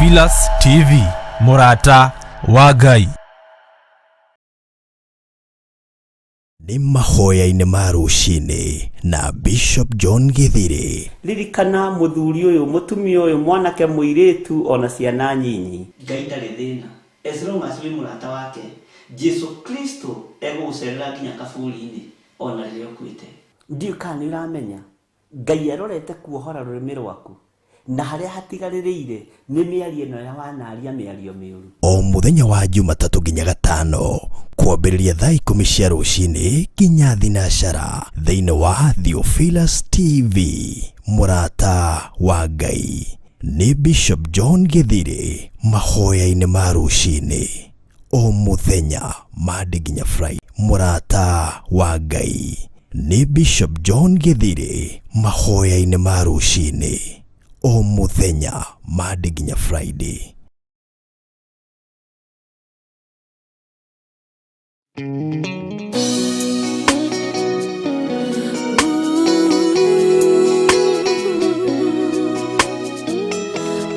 Theophilus TV, mũrata wa Ngai. Nĩ mahoya-inĩ ma rũcinĩ na Bishop John Githiri. Ririkana mũthuri ũyũ, mũtumia ũyũ, mwanake, mũirĩtu ona ciana nyinyi. Ngai ndarĩ thĩna as long as wĩ mũrata wake. Jesu Kristo egũgũcerera nginya kaburi-inĩ ona rĩrĩa ũkuĩte. Ndiũĩ kana nĩ ũramenya Ngai arorete kuohora rũrĩmĩ rwaku, na harĩa hatigarĩrĩire nĩ mĩario ĩno ya wanaria mĩario mĩũru. O mũthenya wa Jumatatũ nginya Gatano kwambĩrĩria thaa ikũmi cia rũcinĩ nginya thinacara thĩinĩ wa Theophilus TV, mũrata wa Ngai. Nĩ Bishop John Githiri mahoya-inĩ ma rũcinĩ o mũthenya Monday nginya Friday. Mũrata wa Ngai nĩ Bishop John Githiri mahoya-inĩ ma rũcinĩ o mũthenya Monday nginya Friday.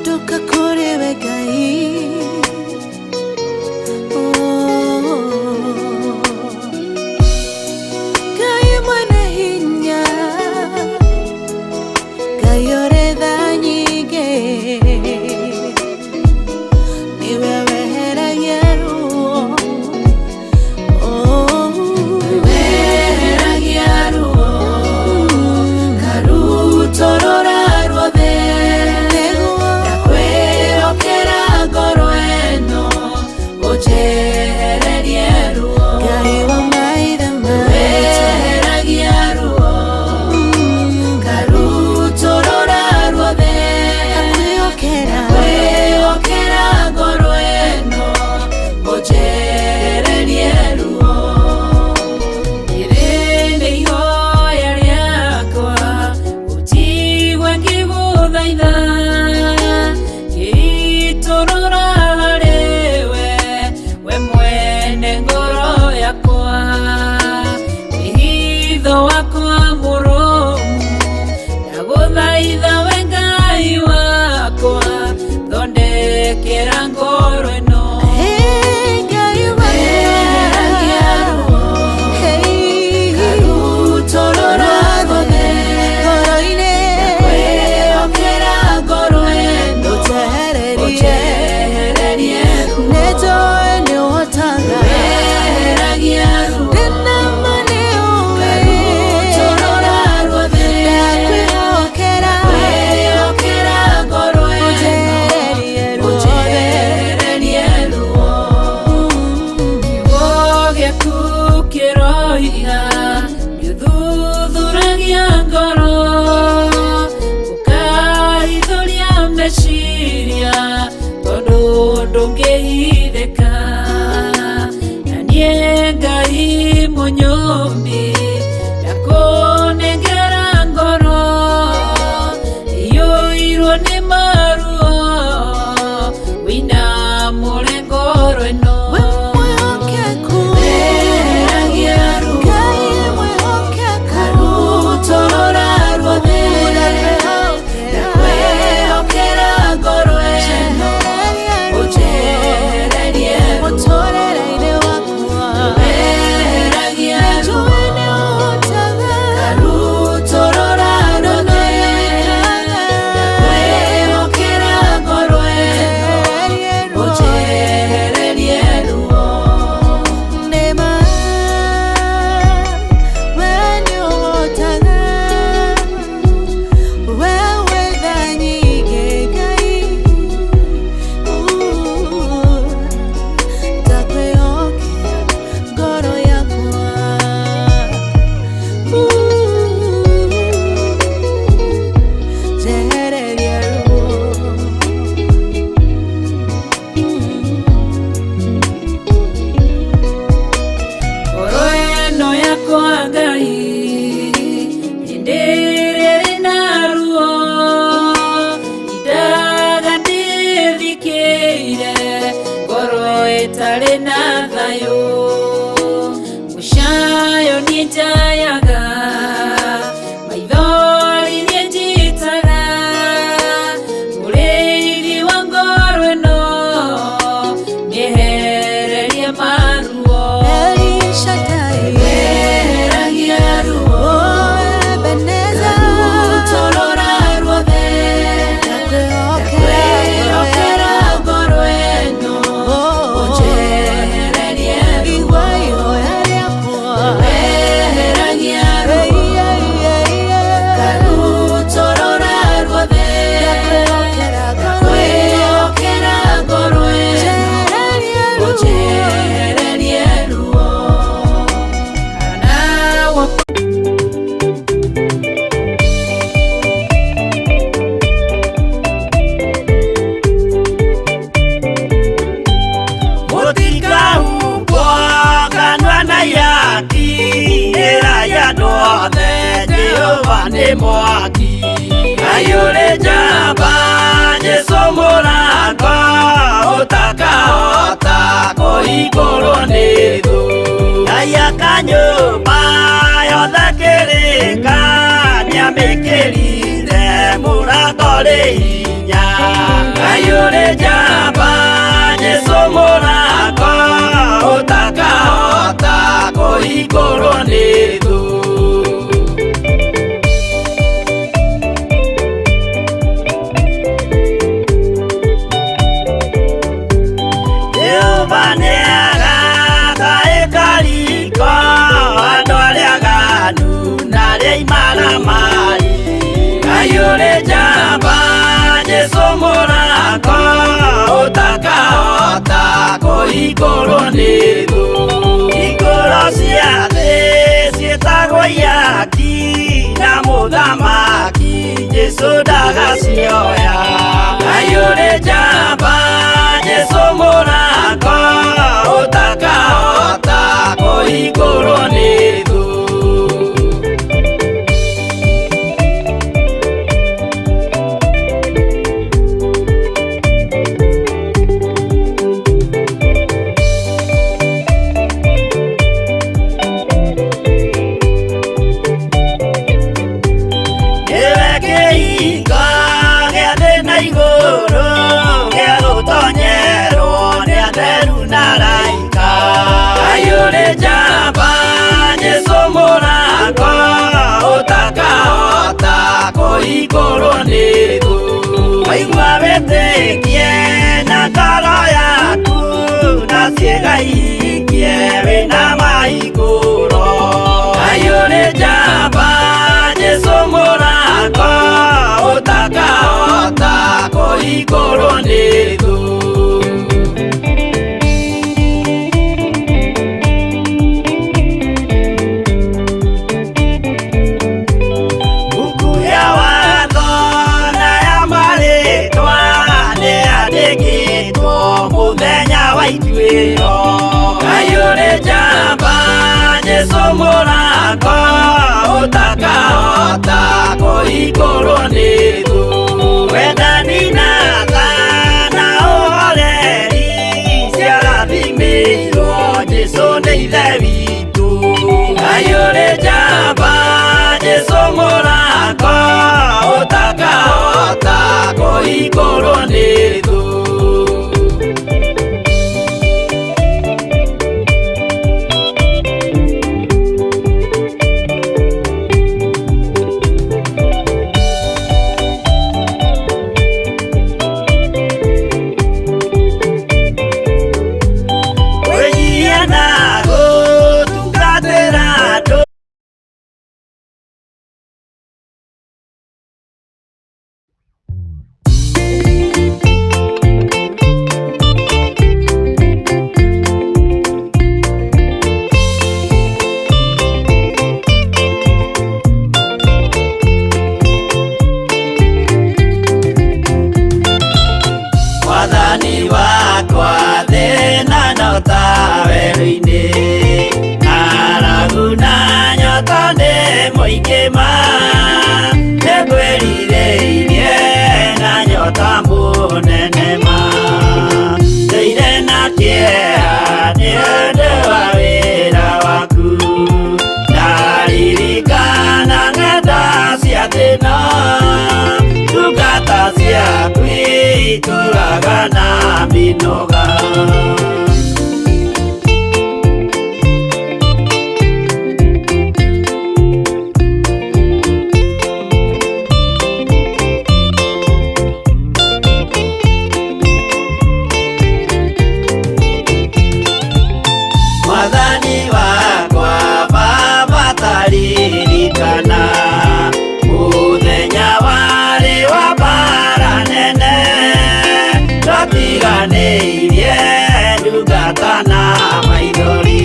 Ndoka kũrĩ we Ngai. Oh. Ngai mwene hinya, Ngai ũrĩ tha nyingĩ, nĩwe weheragia ruo. Oh. Weheragia ruo, karutũrũra ruothe, ndakwĩhokera ngoro ĩno, ũnjehererie ruo. Ngai wa maithe maitũ, weheragia ruo, karutũrũra ruothe, ndakwĩhokera ngoro ĩno, ũnjehererie ruo. Rĩrĩ nĩ ihoya rĩakwa, ũnjigue ngĩgũthaitha, ngĩitũrũra harĩ we, we mwene ngoro yakwa, wĩhitho wakwa mũrũmu, ndagũthaitha we Ngai wakwa, thondekera ngoro ĩno. Weheragia ruo, karutũrũra ruothe, ndakwĩhokera ngoro ĩno, ũnjehererie ruo. Weheragia ruo, karutũrũra ruothe, ndakwĩhokera ngoro ĩno, ũnjehererie ruo. Kiugo gĩaku kĩroiga nĩũthuthuragia ngoro, ũkahithũria meciria, tondũ ndũngĩhithĩka. Na niĩ Ngai mũnyũmbi, ndakũnengera ngoro iyũirwo nĩ maruo, wĩinamũre ngoro ĩno. Weheragia ruo, karutũrũra ruothe, ndakwĩhokera ngoro ĩno, ũnjehererie ruo. Weheragia ruo, karutũrũra ruothe, ndakwĩhokera ngoro ĩno, ũnjehererie ruo. Nĩma we nĩũhotaga, we wĩ tha nyingĩ Ngai, ndakwĩhokera ngoro yakwa, njehereria ruo. Ngoro ĩno yakwa Ngai, hĩndĩ ĩrĩa ĩrĩ na ruo, indaga ndĩthikĩire, ngoro ĩtarĩ na thayũ, mũcayo niĩ njayaga, maithori niĩ njitaga, mũrĩithi wa ngoro Mwaki Ngai ũrĩ njamba Jesũ mũrango ũtakahota kũhingũrwo nĩ thũ Ngai akanyũmba yothe kĩrĩka nĩamĩkĩrire mũrango rĩ hinya Ngai ũrĩ njamba Jesũ mũrango ũtakahota kũhingũrwo nĩ thũ. Jehova nĩagaka ĩkariko andũ arĩa aganu na arĩa imaramari. Ngai ũrĩ njamba Jesũ mũrango ũtakahota kũhingũrwo nĩ thũ. Hingũro cia thĩ ciĩtagwo ihaki na mũthamaki Jesũ ndagacioya. Ngai ũrĩ njamba Jesũ mũrango ũtakahota kũhingũrwo nĩ thũ. Nĩwe kĩhingo gĩa thĩ na igũrũ gĩa gũtonyerwo nĩ atheru na araika. Ngai ũrĩ njamba Jesũ mũrango ũtakahota kũhingũrwo nĩ thũ. Waigua wĩtĩkie na ngoro yaku na ciĩga ihingie wĩna mahingũro. Ngai ũrĩ njamba Jesũ mũrango ũtakahota kũhingũrwo nĩ thũ. Buku ya watho na ya marĩtwa nĩyandĩkĩtwo mũthenya wa ituĩro. Ngai ũrĩ njamba Jesũ mũrango ũtakahota kũhingũrwo nĩ thũ. Wendani na tha na ũhoreri ciarathimĩirwo Jesũ nĩ Ithe witũ. Ngai ũrĩ njamba Jesũ mũrango ũtakahota kũhingũrwo nĩ thũ. Kwĩnyihia na gũtungatĩra andũ. Mwathani wakwa thĩna nyota werũ-inĩ ng'aragu na nyota nĩ mũingĩ ma nĩngwĩrirĩirie na nyota mũnene ma ndĩire na kĩeha nĩ ũndũ wa wĩra waku ndaririkana ng'enda cia thĩna ndungata ciaku itũraga na mĩnoga. Mwathani wakwa Baba taririkana mũthenya warĩ wa mbara nene twatiganĩirie ndungata na maithori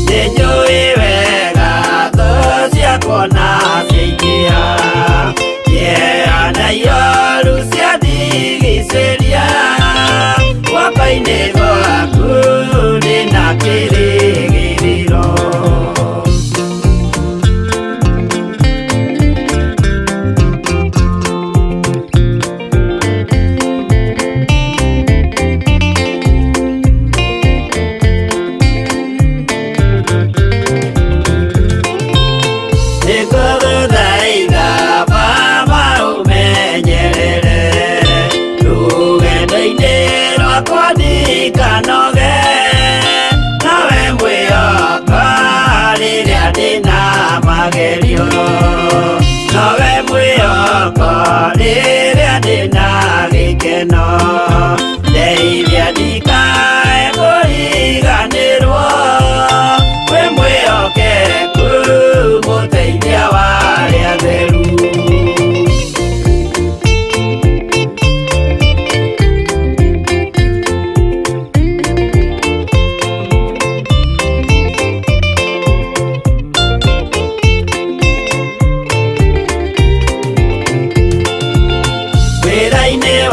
nĩnjũĩ wega thũ ciakwa na ciaingĩha kĩeha na ioru ciandigicĩria guoko-inĩ gwaku ndĩna kĩrĩgĩrĩro.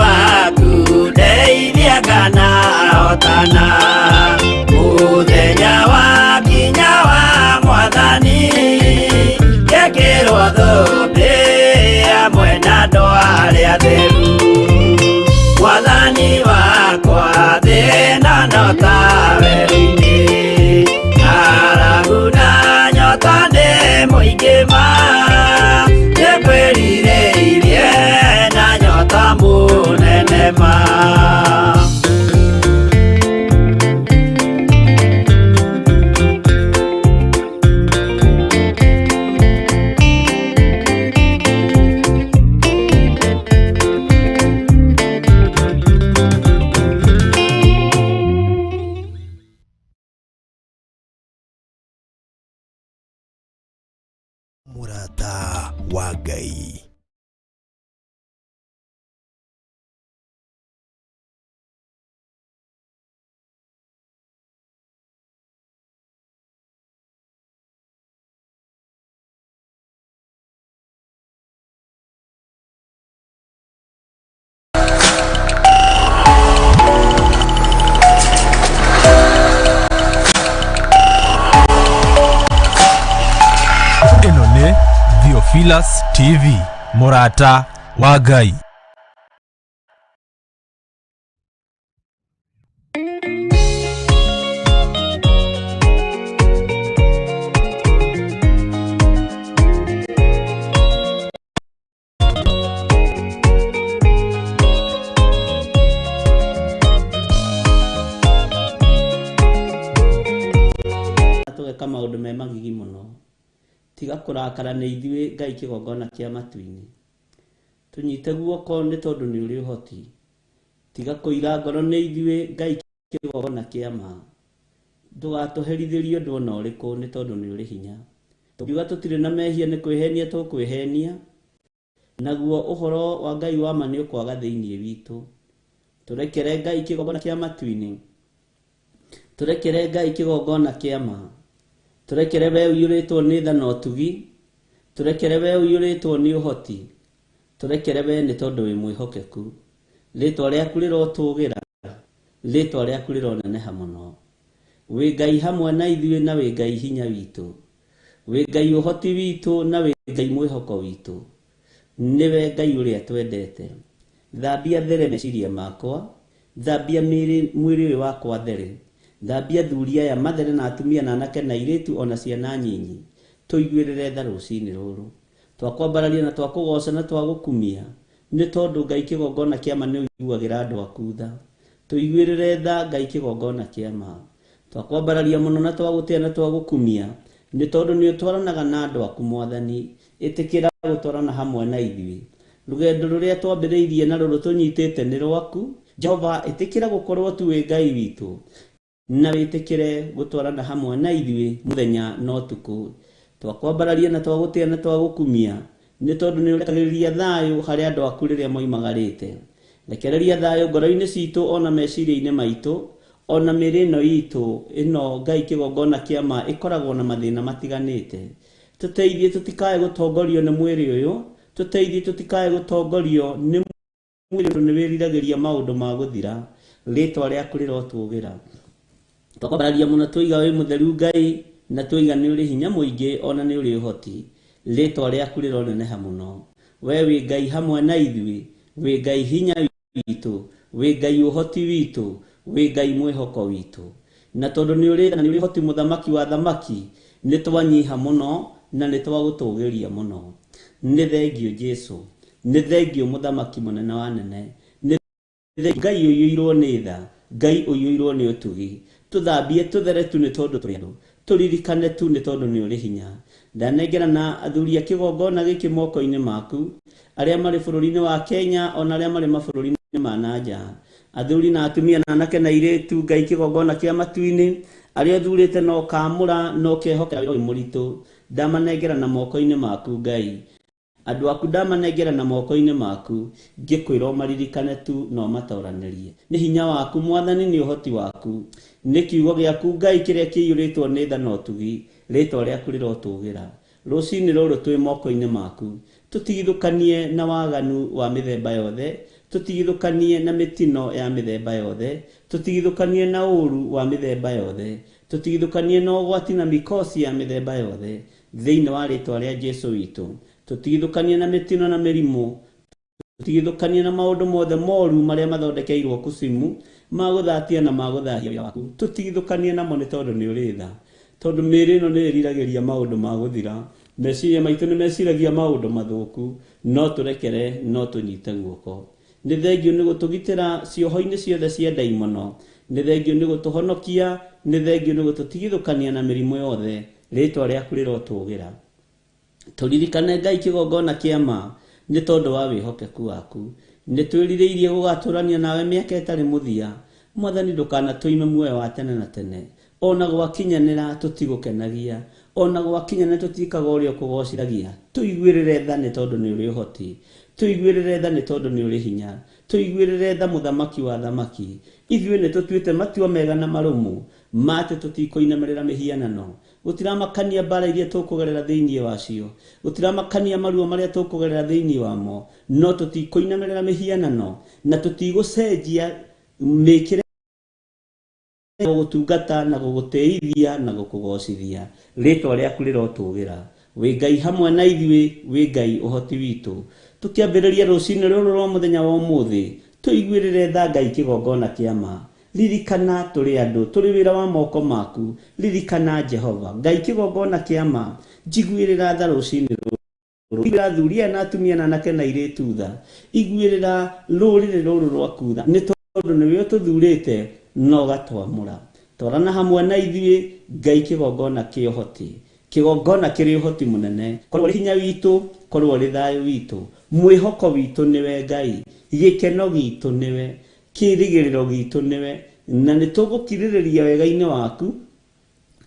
Waku ndeithia kana hotana muthenya wa kinya wa mwathani ngekĩrwo thũmbĩ hamwe na andũ arĩa atheru mwathani wakwa thĩna no ta werũ-inĩ ng'aragu na nyota nĩ mũingĩ ma nĩngwĩrirĩirie na nyota mũnene ma. Mũrata wa Ngai. Ĩno nĩ Theophilus TV, mũrata wa Ngai. Tũgeka maũndũ me magigi mũno. Tiga kũrakara nĩ ithuĩ Ngai kĩgongona kĩa matu-inĩ. Tũnyite guoko nĩ tondũ nĩ ũrĩ ũhoti. Tiga kũira ngoro nĩ ithuĩ Ngai kĩgongona kĩa ma. Ndũgatũherithĩrie ũndũ ona ũrĩkũ nĩ tondũ nĩ ũrĩ hinya. Tũngiuga tũtirĩ na mehia nĩ kwĩhenia tũkwĩhenia, naguo ũhoro wa Ngai wa ma nĩ ũkwaga thĩinĩ witũ. Tũrekere Ngai kĩgongona kĩa matu-inĩ. Tũrekere Ngai kĩgongona kĩa ma. Tũrekere we ũiyũrĩtwo nĩ tha na ũtugi. Tũrekere we ũiyũrĩtwo nĩ ũhoti. Tũrekere we nĩ tondũ wĩ mwĩhokeku. Rĩtwa rĩaku rĩrotũgĩra. Rĩtwa rĩaku rĩroneneha mũno. Wĩ Ngai hamwe na ithuĩ na wĩ Ngai hinya witũ. Wĩ Ngai ũhoti witũ na wĩ Ngai mwĩhoko witũ. Nĩwe Ngai ũrĩa twendete. Thambia there meciria makwa. Thambia mwĩrĩ ũyũ wakwa there. Thambia athuri aya mathere na atumia na anake na airĩtu ona ciana nyinyi. Tũiguĩrĩre tha rũcinĩ rũrũ. Twakwambararia na twakũgoca na twagũkumia nĩ tondũ Ngai kĩgongona kĩa ma nĩ ũiguagĩra andũ aku tha. Tũiguĩrĩre tha Ngai kĩgongona kĩa ma. Twakwambararia mũno na twagũtĩa na twagũkumia nĩ tondũ nĩ ũtwaranaga na andũ aku mwathani. Ĩtĩkĩra gũtwarana hamwe na ithuĩ. Rũgendo rũrĩa twambĩrĩirie na rũrũ tũnyitĩte nĩ rwaku. Jehova ĩtĩkĩra gũkorwo tu wĩ Ngai witũ na wĩtĩkĩre gũtwarana hamwe na ithuĩ mũthenya na ũtukũ. Twakwambararia na twagũtĩa na twagũkumia nĩ tondũ nĩ ũrekagĩrĩria thayũ harĩ andũ aku rĩrĩa moimagarĩte. Rekereria thayũ ngoro-inĩ citũ ona meciria-inĩ maitũ ona mĩĩrĩ ĩno itũ ĩno Ngai kĩgongona kĩa ma ĩkoragwo na mathĩna matiganĩte. Tũteithie tũtikae gũtongorio nĩ mwĩrĩ ũyũ, tũteithie tũtikae gũtongorio nĩ mwĩrĩ ũndũ nĩ wĩriragĩria maũndũ ma gũthira. Rĩtwa rĩaku rĩrotũgĩra. Twakwambararia mũno tũiga wĩ mũtheru Ngai na tũiga nĩ ũrĩ hinya mũingĩ ona nĩ ũrĩ ũhoti. Rĩtwa rĩaku rĩroneneha mũno. We wĩ Ngai hamwe na ithuĩ, wĩ Ngai hinya witũ, wĩ Ngai ũhoti witũ, wĩ Ngai mwĩhoko witũ. Na tondũ nĩ ũrĩ na nĩ ũrĩ ũhoti mũthamaki wa thamaki, nĩ twanyiha mũno na nĩ twagũtũgĩria mũno. Nĩ thengio Jesu, nĩ thengio mũthamaki mũnene wa nene, nĩ Ngai ũiyũirwo nĩ tha, Ngai ũiyũirwo nĩ ũtugi. Tũthambie tũthere tu nĩ tondũ tũrĩ andũ. Tũririkane tu nĩ tondũ nĩ ũrĩ hinya. Ndanengera na athuri a kĩgongona gĩkĩ moko-inĩ maku, arĩa marĩ bũrũri-inĩ wa Kenya ona arĩa marĩ mabũrũri-inĩ ma na nja. Athuri na atumia na anake na airĩtu Ngai kĩgongona kĩa matu-inĩ, arĩa ũthurĩte na ũkaamũra na ũkehokera wĩra ũyũ mũritũ. Ndamanengera na moko-inĩ maku Ngai. Andũ aku ndamanengera na moko-inĩ maku, ngĩkwĩra ũmaririkane tu na ũmatoranĩrie. Nĩ hinya waku mwathani, nĩ ũhoti waku, nĩ kiugo gĩaku Ngai kĩrĩa kĩiyũrĩtwo nĩ tha na ũtugi. Rĩtwa rĩaku rĩrotũgĩra. Rũcinĩ rũrũ twĩ moko-inĩ maku. Tũtigithũkanie na waganu wa mĩthemba yothe, Tũtigithũkanie na mĩtino ya mĩthemba yothe, tũtigithũkanie na ũũru wa mĩthemba yothe, tũtigithũkanie na ũgwati na mikosi ya mĩthemba yothe, thĩinĩ wa rĩtwa rĩa Jesu witũ. Tũtigithũkanie na mĩtino na mĩrimũ, tũtigithũkanie na maũndũ mothe moru marĩa mathondekeirwo kucimu, ma gũthatia na ma gũthahia wĩra waku. Tũtigithũkanie namo nĩ tondũ nĩ ũrĩ tha, tondũ mĩĩrĩ ĩno nĩ ĩriragĩria maũndũ ma gũthira, meciria maitũ nĩ meciragia maũndũ mathũku, no tũrekere, no tũnyite guoko. Nĩ thengiũ nĩ gũtũgitĩra cioho-inĩ ciothe cia ndaimono, nĩ thengiũ nĩ gũtũhonokia, nĩ thengiũ nĩ gũtũtigithũkania na mĩrimũ yothe, rĩtwa rĩaku rĩrotũgĩra. Tũririkane Ngai kĩgongona kĩa ma nĩ tondũ wa wĩhokeku waku. Nĩ twĩrirĩirie gũgatũrania nawe mĩaka ĩtarĩ mũthia. Mwathani ndũkanatũime muoyo wa tene na tene. Ona gwakinyanĩra tũtigũkenagia, ona gwakinyanĩra tũtiĩkaga ũrĩa ũkũgocithagia. Tũiguĩrĩre tha nĩ tondũ nĩ ũrĩ ũhoti, tũiguĩrĩre tha nĩ tondũ nĩ ũrĩ hinya, tũiguĩrĩre tha mũthamaki wa thamaki. Ithuĩ nĩ tũtuĩte matua mega na marũmu ma atĩ tũtikũinamĩrĩra mĩhianano. Gũtiramakania mbara iria tũkũgerera thĩinĩ wacio, gũtiramakania maruo marĩa tũkũgerera thĩinĩ wamo, no tũtikũinamĩrĩra mĩhianano na tũtigũcenjia mĩkĩre gũgũtungata na gũgũtĩithia na gũkũgocithia. Rĩtwa rĩaku rĩrotũgĩra. Wĩ Ngai hamwe na ithuĩ, wĩ Ngai ũhoti witũ. Tũkĩambĩrĩria rũcinĩ rũrũ rwa mũthenya wa ũmũthĩ, tũiguĩrĩre tha Ngai kĩgongona kĩa ma. Ririkana tũrĩ andũ, tũrĩ wĩra wa moko maku. Ririkana Jehova Ngai kĩgongona kĩa ma. Njiguĩrĩra tha rũcinĩ rũrũ. Iguĩrĩra athuri aya na atumia na anake na airĩtu tha. Iguĩrĩra rũrĩrĩ rũrũ rwaku tha, nĩ tondũ nĩwe ũtũthurĩte na ũgatwamũra. Twarana hamwe na ithuĩ Ngai kĩgongona kĩa ũhoti, kĩgongona kĩrĩ ũhoti mũnene. Korwo ũrĩ hinya witũ, korwo ũrĩ thayũ witũ. Mwĩhoko witũ nĩwe Ngai, gĩkeno gitũ nĩwe, kĩrĩgĩrĩro gitũ nĩwe, na nĩ tũgũkirĩrĩria wega-inĩ waku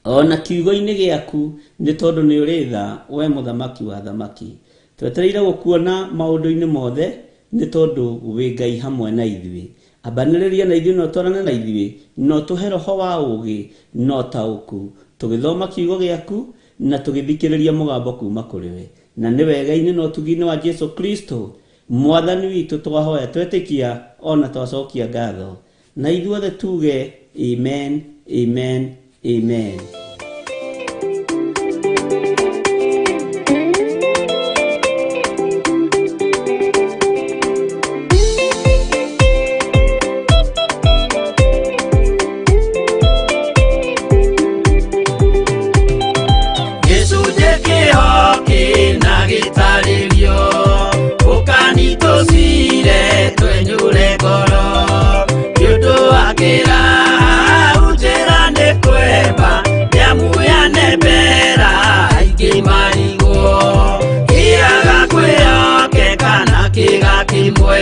ona kiugo-inĩ gĩaku, nĩ tondũ nĩ ũrĩ tha, we mũthamaki wa thamaki. Twetereire gũkuona maũndũ-inĩ mothe, nĩ tondũ wĩ Ngai hamwe na ithuĩ. Ambanĩrĩria na ithuĩ na ũtwarane na ithuĩ, na ũtũhe roho wa ũũgĩ na ũtaũku, tũgĩthoma kiugo gĩaku na tũgĩthikĩrĩria mũgambo kuma kũrĩ we. Na nĩ wega-inĩ na ũtugi-inĩ wa Jesu Kristo Mwathani witũ twahoya twetĩkia ona twacokia ngatho. Na ithuothe tuge amen, amen, amen. Gĩcunjĩ kĩho kĩna gĩtarĩrio, ũkani tũcire twenyũre ngoro, nĩ ũndũ wa kĩraha njĩra nĩ kwemba, nĩamuyane mbera aingĩ marigwo, kĩaga kwĩhokeka na kĩga kĩmwe,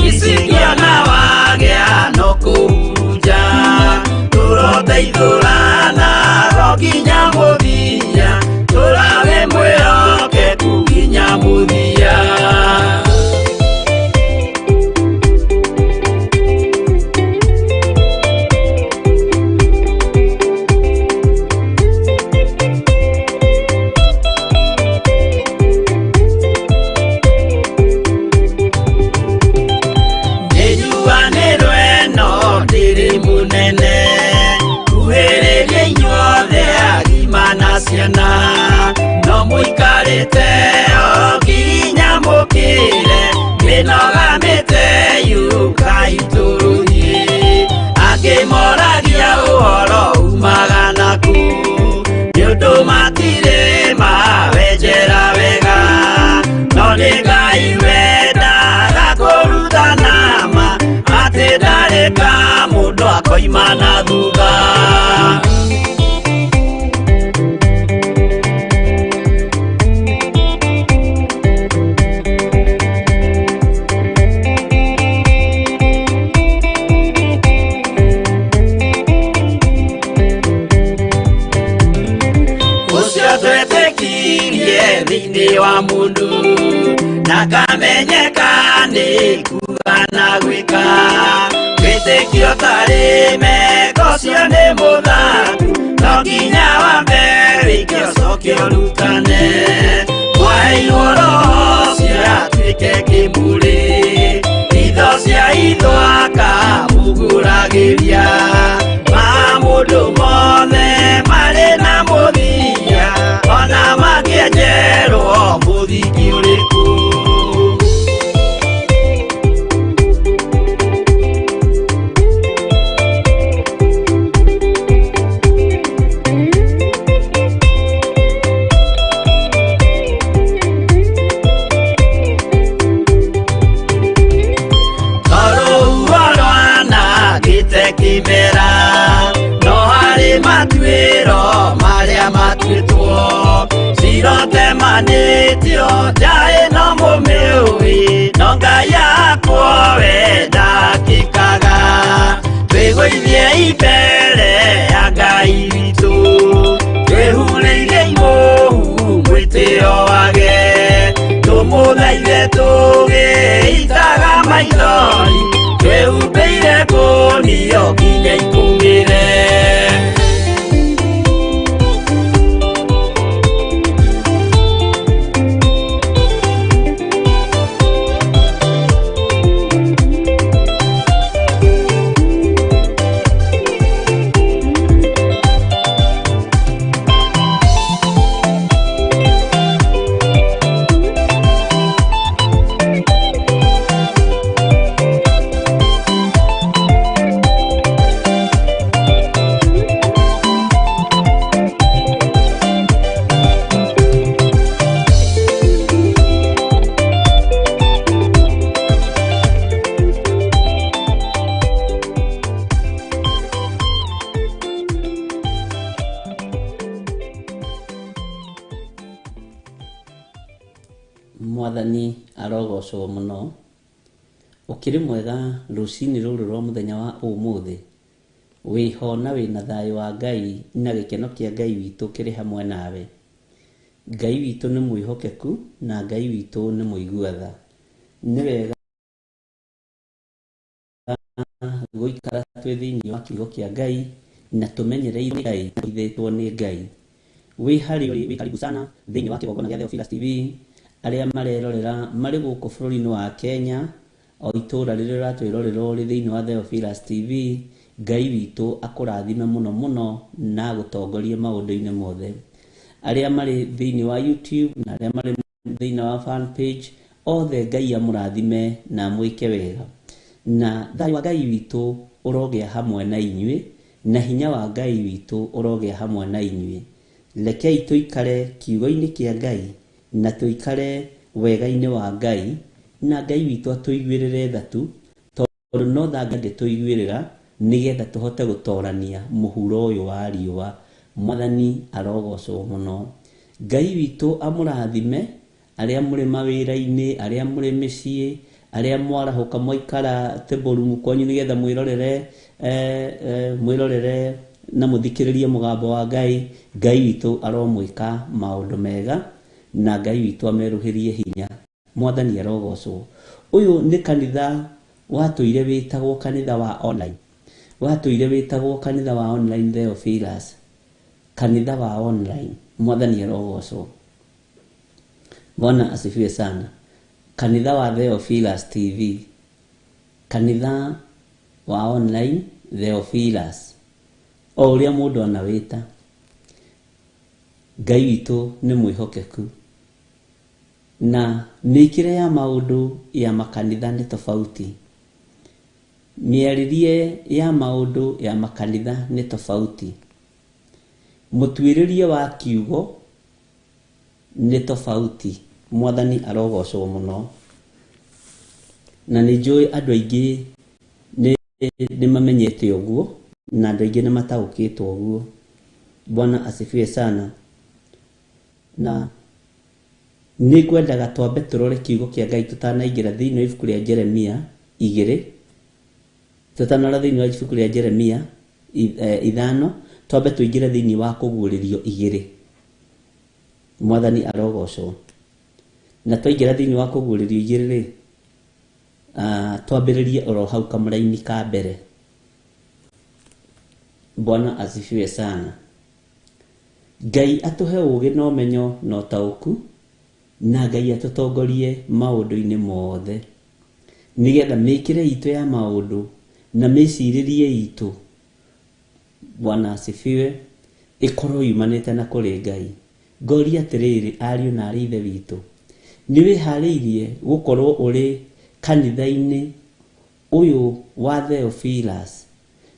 icingĩona wagĩa no kũhurunja, tũroteithũrana ro nginya mũthia, tũrawe mwĩhokeku nginya mũthia. Nĩnjuanĩrwo ĩno ndĩrĩ mũnene, kuhĩrĩria inyuothe agima na ciana, no mũikarĩte o nginya mũkĩre, mĩnoga mĩte yũkai tũrũthiĩ, angĩ moragia ũhoro umaga naku, nĩ ũndũ matirĩ mawenjera wega, no nĩ Ngai wendaga kũrutana ma, atĩ ndarĩ ka mũndũ akoima na thutha. Ũcio twetĩkirie thĩinĩ wa mũndũ, na kamenyeka nĩ kuga na gwĩka, wĩtĩkio tarĩ meko ũcio nĩ mũthaku, no nginya wambe wĩke ũcoke ũrutane, mwaheirwo roho ũcio atuĩke kĩmũrĩ, Maitho akamũguragĩria. Maũndũ mothe marĩ na mũthia, ona mangĩenjerwo mũthingi ũrĩkũ. Tondũ rwanangĩte kĩmera, no harĩ matuĩro marĩa matuĩtwo. Cirotemanĩtio njaĩ no mũmĩũĩ, no Ngai yakwo we ndakĩkaga. Twĩgũithie mbere ya Ngai witũ, twĩhurĩire imũhu mwĩtĩo wage. Tũmũthaithe tũgĩitaga maithori, twĩhumbĩire ngũnio nginya ikũmĩre. Mwathani arogocwo mũno. Ũkĩrĩ mwega rũcinĩ rũrũ rwa mũthenya wa ũmũthĩ, wĩho na wĩna thayũ wa Ngai na gĩkeno kĩa Ngai witũ kĩrĩ hamwe nawe. Ngai witũ nĩ mwĩhokeku na Ngai witũ nĩ mũigua tha. Nĩ wega gũikara twĩ thĩinĩ wa kiugo kĩa Ngai na tũmenyereirwo nĩ Ngai na tũhithĩtwo nĩ Ngai. Wĩ harĩ ũrĩ wĩ karibu sana thĩinĩ wa kĩgongona gĩa Theophilus TV, arĩa marerorera marĩ gũkũ bũrũri-inĩ wa Kenya, o itũra rĩrĩa ũratwĩrorera ũrĩ thĩinĩ wa Theophilus TV, Ngai witũ akũrathime mũno mũno na agũtongorie maũndũ-inĩ mothe. Arĩa marĩ thĩinĩ wa YouTube na arĩa marĩ thĩinĩ wa fan page, othe Ngai amũrathime na amwĩke wega. Na thayũ wa Ngai witũ ũrogĩa hamwe na inyuĩ, na hinya wa Ngai witũ ũrogĩa hamwe na inyuĩ. Rekei tũikare kiugo-inĩ kĩa Ngai na tũikare wega-inĩ wa Ngai, na Ngai witũ atũiguĩrĩre tha tu, tondũ no tha Ngai angĩtũiguĩrĩra nĩgetha tũhote gũtorania mũhuro ũyũ wa riũa. Mwathani arogocwo mũno. Ngai witũ amũrathime arĩa mũrĩ mawĩra-inĩ, arĩa mũrĩ mĩciĩ, arĩa mwarahũka mwaikara table room kwanyu nĩgetha mwĩrorere mwĩrorere na mũthikĩrĩrie mũgambo wa Ngai. Ngai witũ aromwĩka maũndũ mega na Ngai witũ amerũhĩrie hinya. Mwathani arogocwo. Ũyũ nĩ kanitha watũire wĩtagwo kanitha wa online, watũire wĩtagwo kanitha wa online Theophilus, kanitha wa online. Mwathani arogocwo. Bwana asifiwe sana. Kanitha wa Theophilus TV, kanitha wa online Theophilus, o ũrĩa mũndũ anawĩta. Ngai witũ nĩ mwĩhokeku na mĩkĩre ya maũndũ ya makanitha nĩ tofauti, mĩarĩrie ya maũndũ ya makanitha nĩ tofauti, mũtuĩrĩrie wa kiugo nĩ tofauti. Mwathani arogocwo mũno. Na nĩ njũĩ andũ aingĩ nĩ mamenyete ũguo na andũ aingĩ nĩ mataũkĩtwo ũguo. Bwana asifiwe sana. Na nĩ ngwendaga twambe tũrore kiugo kĩa Ngai tũtanaingĩra thĩinĩ wa ibuku rĩa Jeremia 2, tũtanarora thĩinĩ wa ibuku rĩa Jeremia 5, twambe tũingĩre thĩinĩ wa kũguũrĩrio 2. Mwathani arogocwo. Na twaingĩra thĩinĩ wa kũguũrĩrio 2 rĩ, twambĩrĩrie oro hau kamũraini ka mbere. Bwana asifiwe sana. Ngai atũhe ũũgĩ na ũmenyo na ũtaũku, na Ngai atũtongorie maũndũ-inĩ mothe. Nĩgetha mĩkĩre itũ ya maũndũ na mĩcirĩrie itũ, Bwana asifiwe, ĩkorwo yumanĩte na kũrĩ Ngai. Ngoria atĩrĩrĩ, ariũ na aarĩ a Ithe witũ, nĩ wĩharĩirie gũkorwo ũrĩ kanitha-inĩ ũyũ wa Theophilus?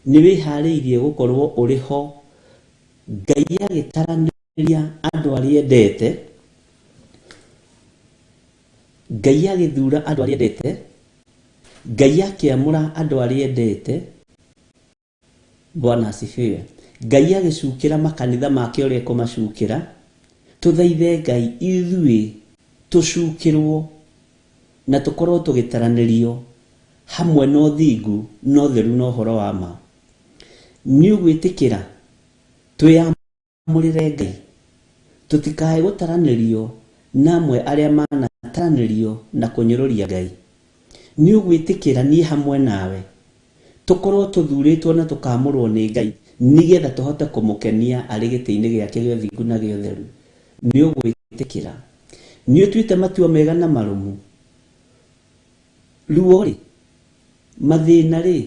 Nĩ wĩharĩirie gũkorwo ũrĩ ho Ngai agĩtaranĩria andũ arĩa endete? Ngai agĩthura andũ arĩa endete? Ngai akĩamũra andũ arĩa endete? Bwana asifiwe. Ngai agĩcukĩra makanitha make ũrĩa ekũmacukĩra, tũthaithe Ngai ithuĩ tũcukĩrwo na tũkorwo tũgĩtaranĩrio hamwe na ũthingu na ũtheru na ũhoro wa ma. Nĩ ũgwĩtĩkĩra twĩyamũrĩre Ngai, tũtikae gũtaranĩrio na amwe arĩa manataranĩrio na kũnyũrũria Ngai. Nĩ ũgwĩtĩkĩra niĩ hamwe nawe tũkorwo tũthurĩtwo na tũkamũrwo nĩ Ngai nĩgetha tũhote kũmũkenia arĩ gĩtĩ-inĩ gĩake gĩa ũthingu na gĩa ũtheru. Nĩ ũgwĩtĩkĩra. Nĩ ũtuĩte matua mega na marũmu. Ruo-rĩ, mathĩna-rĩ,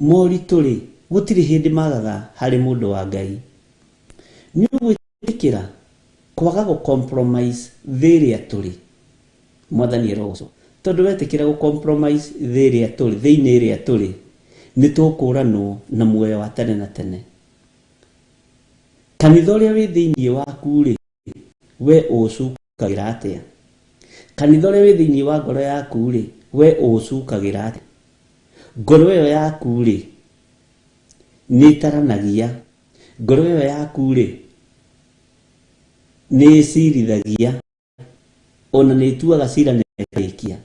moritũ-rĩ, gũtirĩ hĩndĩ magaga harĩ mũndũ wa Ngai. Nĩ ũgwĩtĩkĩra kwaga gũ compromise thĩ ĩrĩa tũrĩ. Mwathani arogocwo. Tondũ wetĩkĩra gũ compromise thĩ ĩrĩa tũrĩ, thĩ-inĩ ĩrĩa tũrĩ, nĩ tũkũranwo na muoyo wa tene na tene. Kanitha ũrĩa wĩ thĩinĩ waku-rĩ, we ũũcukagĩra atĩa? Kanitha ũrĩa wĩ thĩinĩ wa ngoro yaku-rĩ, we ũũcukagĩra atĩa? Ngoro ĩyo yaku-rĩ, nĩ ĩtaranagia. Ngoro ĩyo yaku-rĩ, nĩ ĩcirithagia. Ona nĩ ĩtuaga cira na ĩkarĩkia.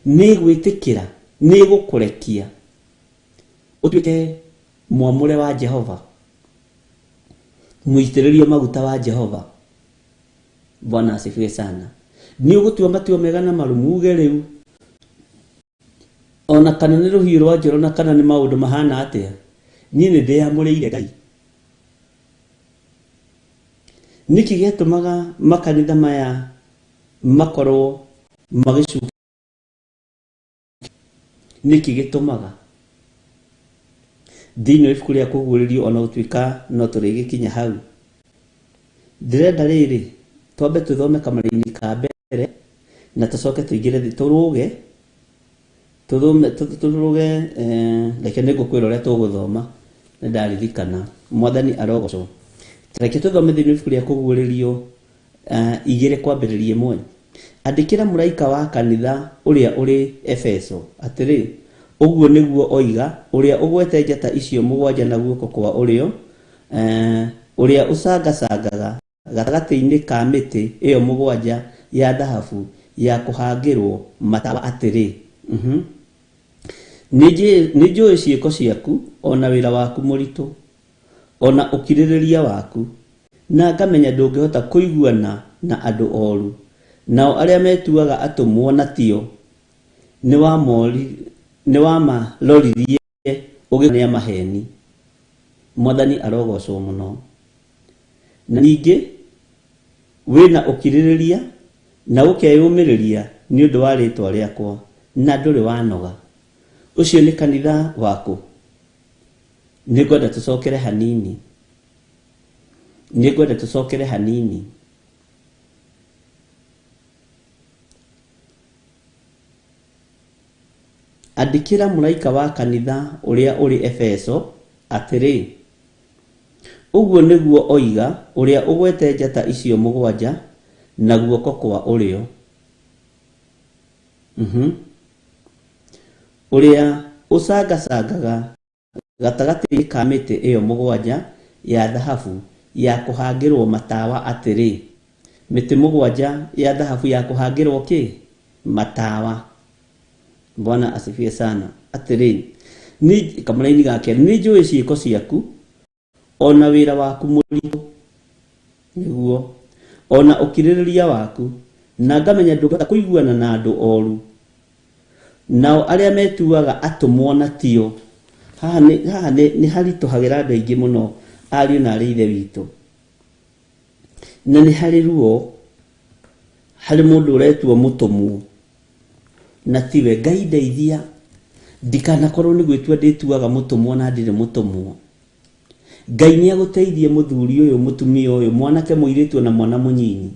Nĩ ĩgwĩtĩkĩra, nĩ ĩgũkũrekia ũtuĩke mwamũre wa Jehova, mũitĩrĩrie maguta wa Jehova. Bwana asifiwe sana. Nĩ ũgũtua matua mega na marũmu uge rĩu, ona kana nĩ rũhiũ rwa njora na kana nĩ maũndũ mahana atĩa, niĩ nĩ ndĩyamũrĩire Ngai. Nĩkĩ gĩatũmaga makanitha maya makorwo magĩcukio? Nĩkĩ gĩtũmaga? Thĩinĩ wa ibuku rĩa Kũguũrĩrio ona gũtuĩka no tũrĩgĩkinya hau, ndĩrenda rĩrĩ twambe tũthome kamũraini ka mbere na tũcoke tũingĩre thĩ tũrũge Tũthome, tũrũge, reke nĩ ngũkwĩra ũrĩa tũgũthoma, nĩ ndaririkana. Mwathani arogocwo. Reke tũthome thĩinĩ wa ibuku rĩa Kũguũrĩrio igĩrĩ kwambĩrĩria ĩmwe. Andĩkĩra mũraika wa kanitha ũrĩa ũrĩ Efeso atĩrĩ, ũguo nĩguo oiga, ũrĩa ũgwete njata icio mũgwanja na guoko kwa ũrĩo, ũrĩa ũcangacangaga gatagatĩ-inĩ ka mĩtĩ ĩyo mũgwanja ya thahabu ya kũhangĩrwo matawa atĩrĩ, Nĩnjũũĩ ciĩko ciaku, o na wĩra waku mũritũ, o na ũkirĩrĩria waku, na ngamenya ndũngĩhota kũiguana na andũ ooru, nao arĩa metuaga atũmwo na tio, nĩwamaroririe ũgĩkona nĩ a maheeni. Mwathani arogocwo mũno. Na ningĩ wĩ na ũkirĩrĩria na ũkeyũmĩrĩria nĩ ũndũ wa rĩĩtwa rĩakwa, na ndũrĩ wanoga. Ũcio nĩ kanitha wa kũ? Nĩngwenda tũcokere hanini. Nĩngwenda tũcokere hanini. Andĩkĩra mũraika wa kanitha ũrĩa ũrĩ Efeso atĩrĩ, Ũguo nĩguo oiga ũrĩa ũgwete njata icio mũgwanja na guoko kwa ũrĩo, ũrĩa ũcangacangaga gatagatĩ-inĩ ka mĩtĩ ĩyo mũgwanja ya thahabu ya kũhangĩrwo matawa atĩrĩ, mĩtĩ mũgwanja ya thahabu ya kũhangĩrwo kĩ? Matawa. Bwana asifiwe sana. Atĩrĩ, kamũraini ga kerĩ, nĩ njũĩ ciĩko ciaku, o na wĩra waku mũritũ, nĩguo, o na ũkirĩrĩria waku, na ngamenya ndũngĩhota kũiguana na andũ oru, nao arĩa metuaga atũmwo na tio. Haha nĩ, haha nĩ, nĩ haritũhagĩra andũ aingĩ mũno, ariũ na aarĩ a Ithe witũ. Na nĩ harĩ ruo harĩ mũndũ ũretua mũtũmwo. Na tiwe. Ngai ndeithia ndikanakorwo nĩ gwĩtua ndĩtuaga mũtũmwo na ndirĩ mũtũmwo. Ngai nĩ agũteithie mũthuri ũyũ, mũtumia ũyũ, mwanake, mũirĩtu na mwana mũnyinyi.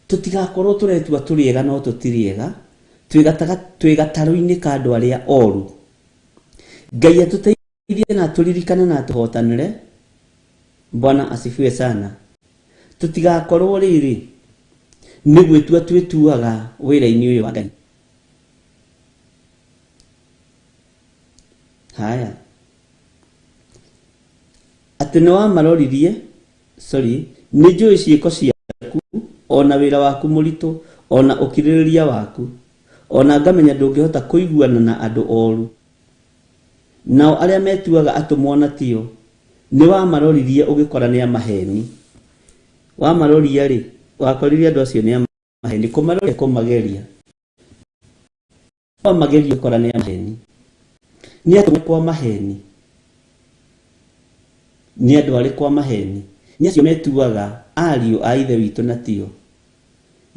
Tũtigakorwo tũretua tũrĩ ega no tũtirĩ ega, twĩ gatarũ-inĩ ka andũ arĩa oru. Ngai atũteithie na atũririkane na atũhotanĩre. Bwana asifiwe sana. Tũtigakorwo rĩrĩ nĩ gwĩtua twĩtuaga wĩra-inĩ ũyũ wa Ngai. Haya, atĩ nĩ wamaroririe, sorry, nĩ njũĩ ciĩko ciaku, ona wĩra waku mũritũ, ona ũkirĩrĩria waku, ona ngamenya ndũngĩhota kũiguana na andũ oru. Nao arĩa metuaga atũmwo na tio, nĩ wamaroririe ũgĩkora nĩ a maheni. Wamaroria rĩ, wakorire andũ acio nĩ a maheni, kũmaroria kũmageria. Wamageria ũgĩkora nĩ a maheni. Nĩ atũmwo kwa maheni. Nĩ andũ arĩkũ a maheni? Nĩ acio metuaga ariũ a Ithe witũ na tio.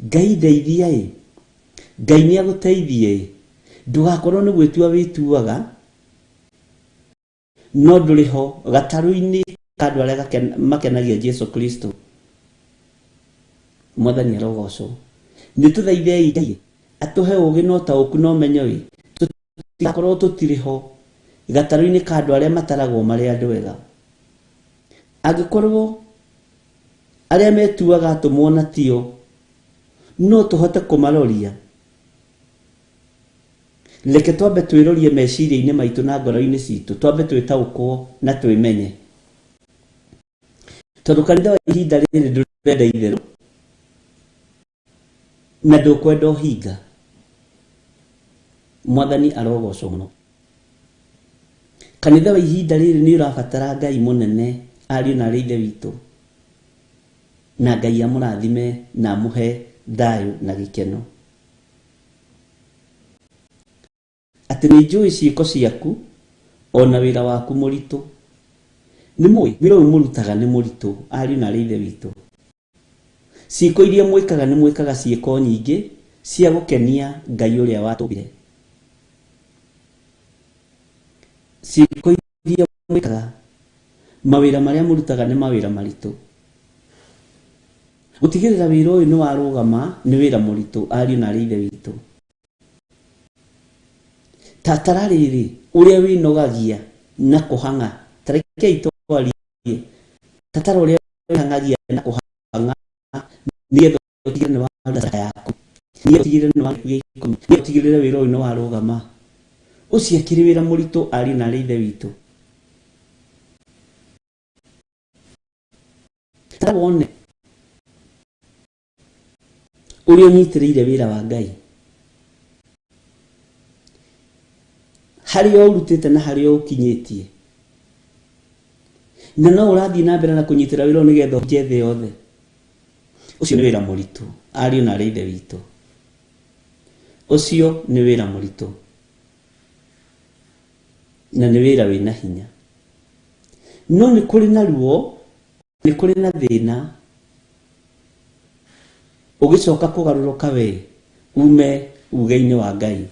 Ngai ndeithia ĩ, Ngai nĩ agũteithie ĩ, ndũgakorwo nĩ gwĩtua wĩtuaga no ndũrĩ ho gatarũ-inĩ ka andũ arĩa makenagia Jesu Kristo. Mwathani arogocwo. Nĩ tũthaithei Ngai atũhe ũũgĩ na ũtaũku na ũmenyo ĩ, tũtigakorwo tũtirĩ ho gatarũ-inĩ ka andũ arĩa mataragwo marĩ andũ ega. Angĩkorwo arĩa metuaga atũmwo na tio no tũhote kũmaroria, reke twambe twĩrorie meciria-inĩ maitũ na ngoro-inĩ citũ, twambe twĩtaũkwo na twĩmenye. Tondũ kanitha wa ihinda rĩrĩ ndũrenda itherũ na ndũkwenda ũhinga. Mwathani arogocwo mũno. Kanitha wa ihinda rĩrĩ nĩ ũrabatara Ngai mũnene, ariũ na arĩ Ithe witũ, na Ngai amũrathime na amũhe thayũ na gĩkeno. Atĩ nĩ njũĩ ciĩko ciaku ona wĩra waku mũritũ. Nĩ mũĩ wĩra ũyũ mũrutaga nĩ mũritũ, ariũ na arĩ Ithe witũ. Ciĩko iria mwĩkaga nĩ mwĩkaga ciĩko nyingĩ cia gũkenia Ngai ũrĩa watũmbire. Ciĩko iria mwĩkaga, mawĩra marĩa mũrutaga nĩ mawĩra maritũ. Gũtigĩrĩra wĩra ũyũ nĩ warũgama nĩ wĩra mũritũ, ariũ na arĩ Ithe witũ. Tatara rĩrĩ ũrĩa wĩnogagia na kũhang'a, tarekei twarie, tatara ũrĩa wĩhang'agia na kũhang'a nĩgetha ũtigĩrĩre nĩ waruta sadaka yaku, nĩgetha ũtigĩrĩre nĩ waruta gĩa ikũmi, nĩgetha ũtigĩrĩre wĩra ũyũ nĩ warũgama. Ũcio akĩrĩ wĩra mũritũ, ariũ na arĩ Ithe witũ. Tara wone ũrĩa ũnyitĩrĩire wĩra wa Ngai, harĩa ũrutĩte na harĩa ũkinyĩtie, na no ũrathiĩ na mbere na kũnyitĩra wĩra ũyũ nĩgetha ũhunjie thĩ yothe. Ũcio nĩ wĩra mũritũ, ariũ na arĩ Ithe witũ. Ũcio nĩ wĩra mũritũ na nĩ wĩra wĩna hinya. No nĩ kũrĩ na ruo, nĩ kũrĩ na thĩna. Ũgĩcoka kũgarũrũka we ume uge-inĩ wa Ngai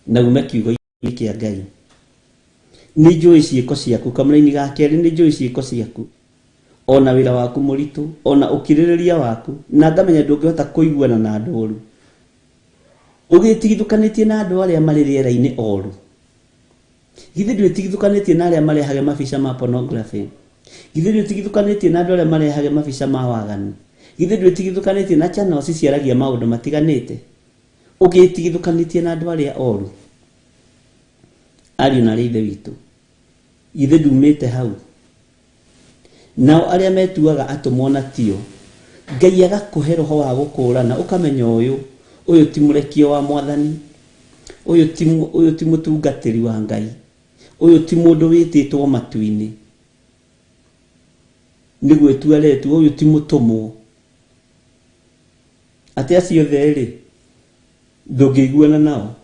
na ume kiugo-inĩ kĩa Ngai. Nĩ njũĩ ciĩko ciaku, kamũraini ga kerĩ, nĩ njũĩ ciĩko ciaku, ona wĩra waku mũritũ, ona ũkirĩrĩria waku, na ngamenya ndũngĩhota kũiguana na andũ oru. Ũgĩtigithũkanĩtie na andũ arĩa marĩ rĩera-inĩ oru. Githĩ ndwĩtigithũkanĩtie na arĩa marehage mabica ma pornography? Githĩ ndwĩtigithũkanĩtie na andũ arĩa marehage mabica ma waganu? Githĩ ndwĩtigithũkanĩtie na channels ciaragia maũndũ matiganĩte? Ũgĩtigithũkanĩtie na andũ arĩa oru. Ariũ na arĩ Ithe witũ, githĩ ndumĩte hau? Nao arĩa metuaga atũmwo na tio, Ngai agakũhe roho wa gũkũũrana, ũkamenya ũyũ, ũyũ ti mũrekio wa Mwathani, ũyũ ti mũtungatĩri wa Ngai, ũyũ ti mũndũ wĩtĩtwo matu-inĩ, nĩ gwĩtua aretua, ũyũ ti mũtũmwo. Atĩ acio othe rĩ, ndũngĩiguana nao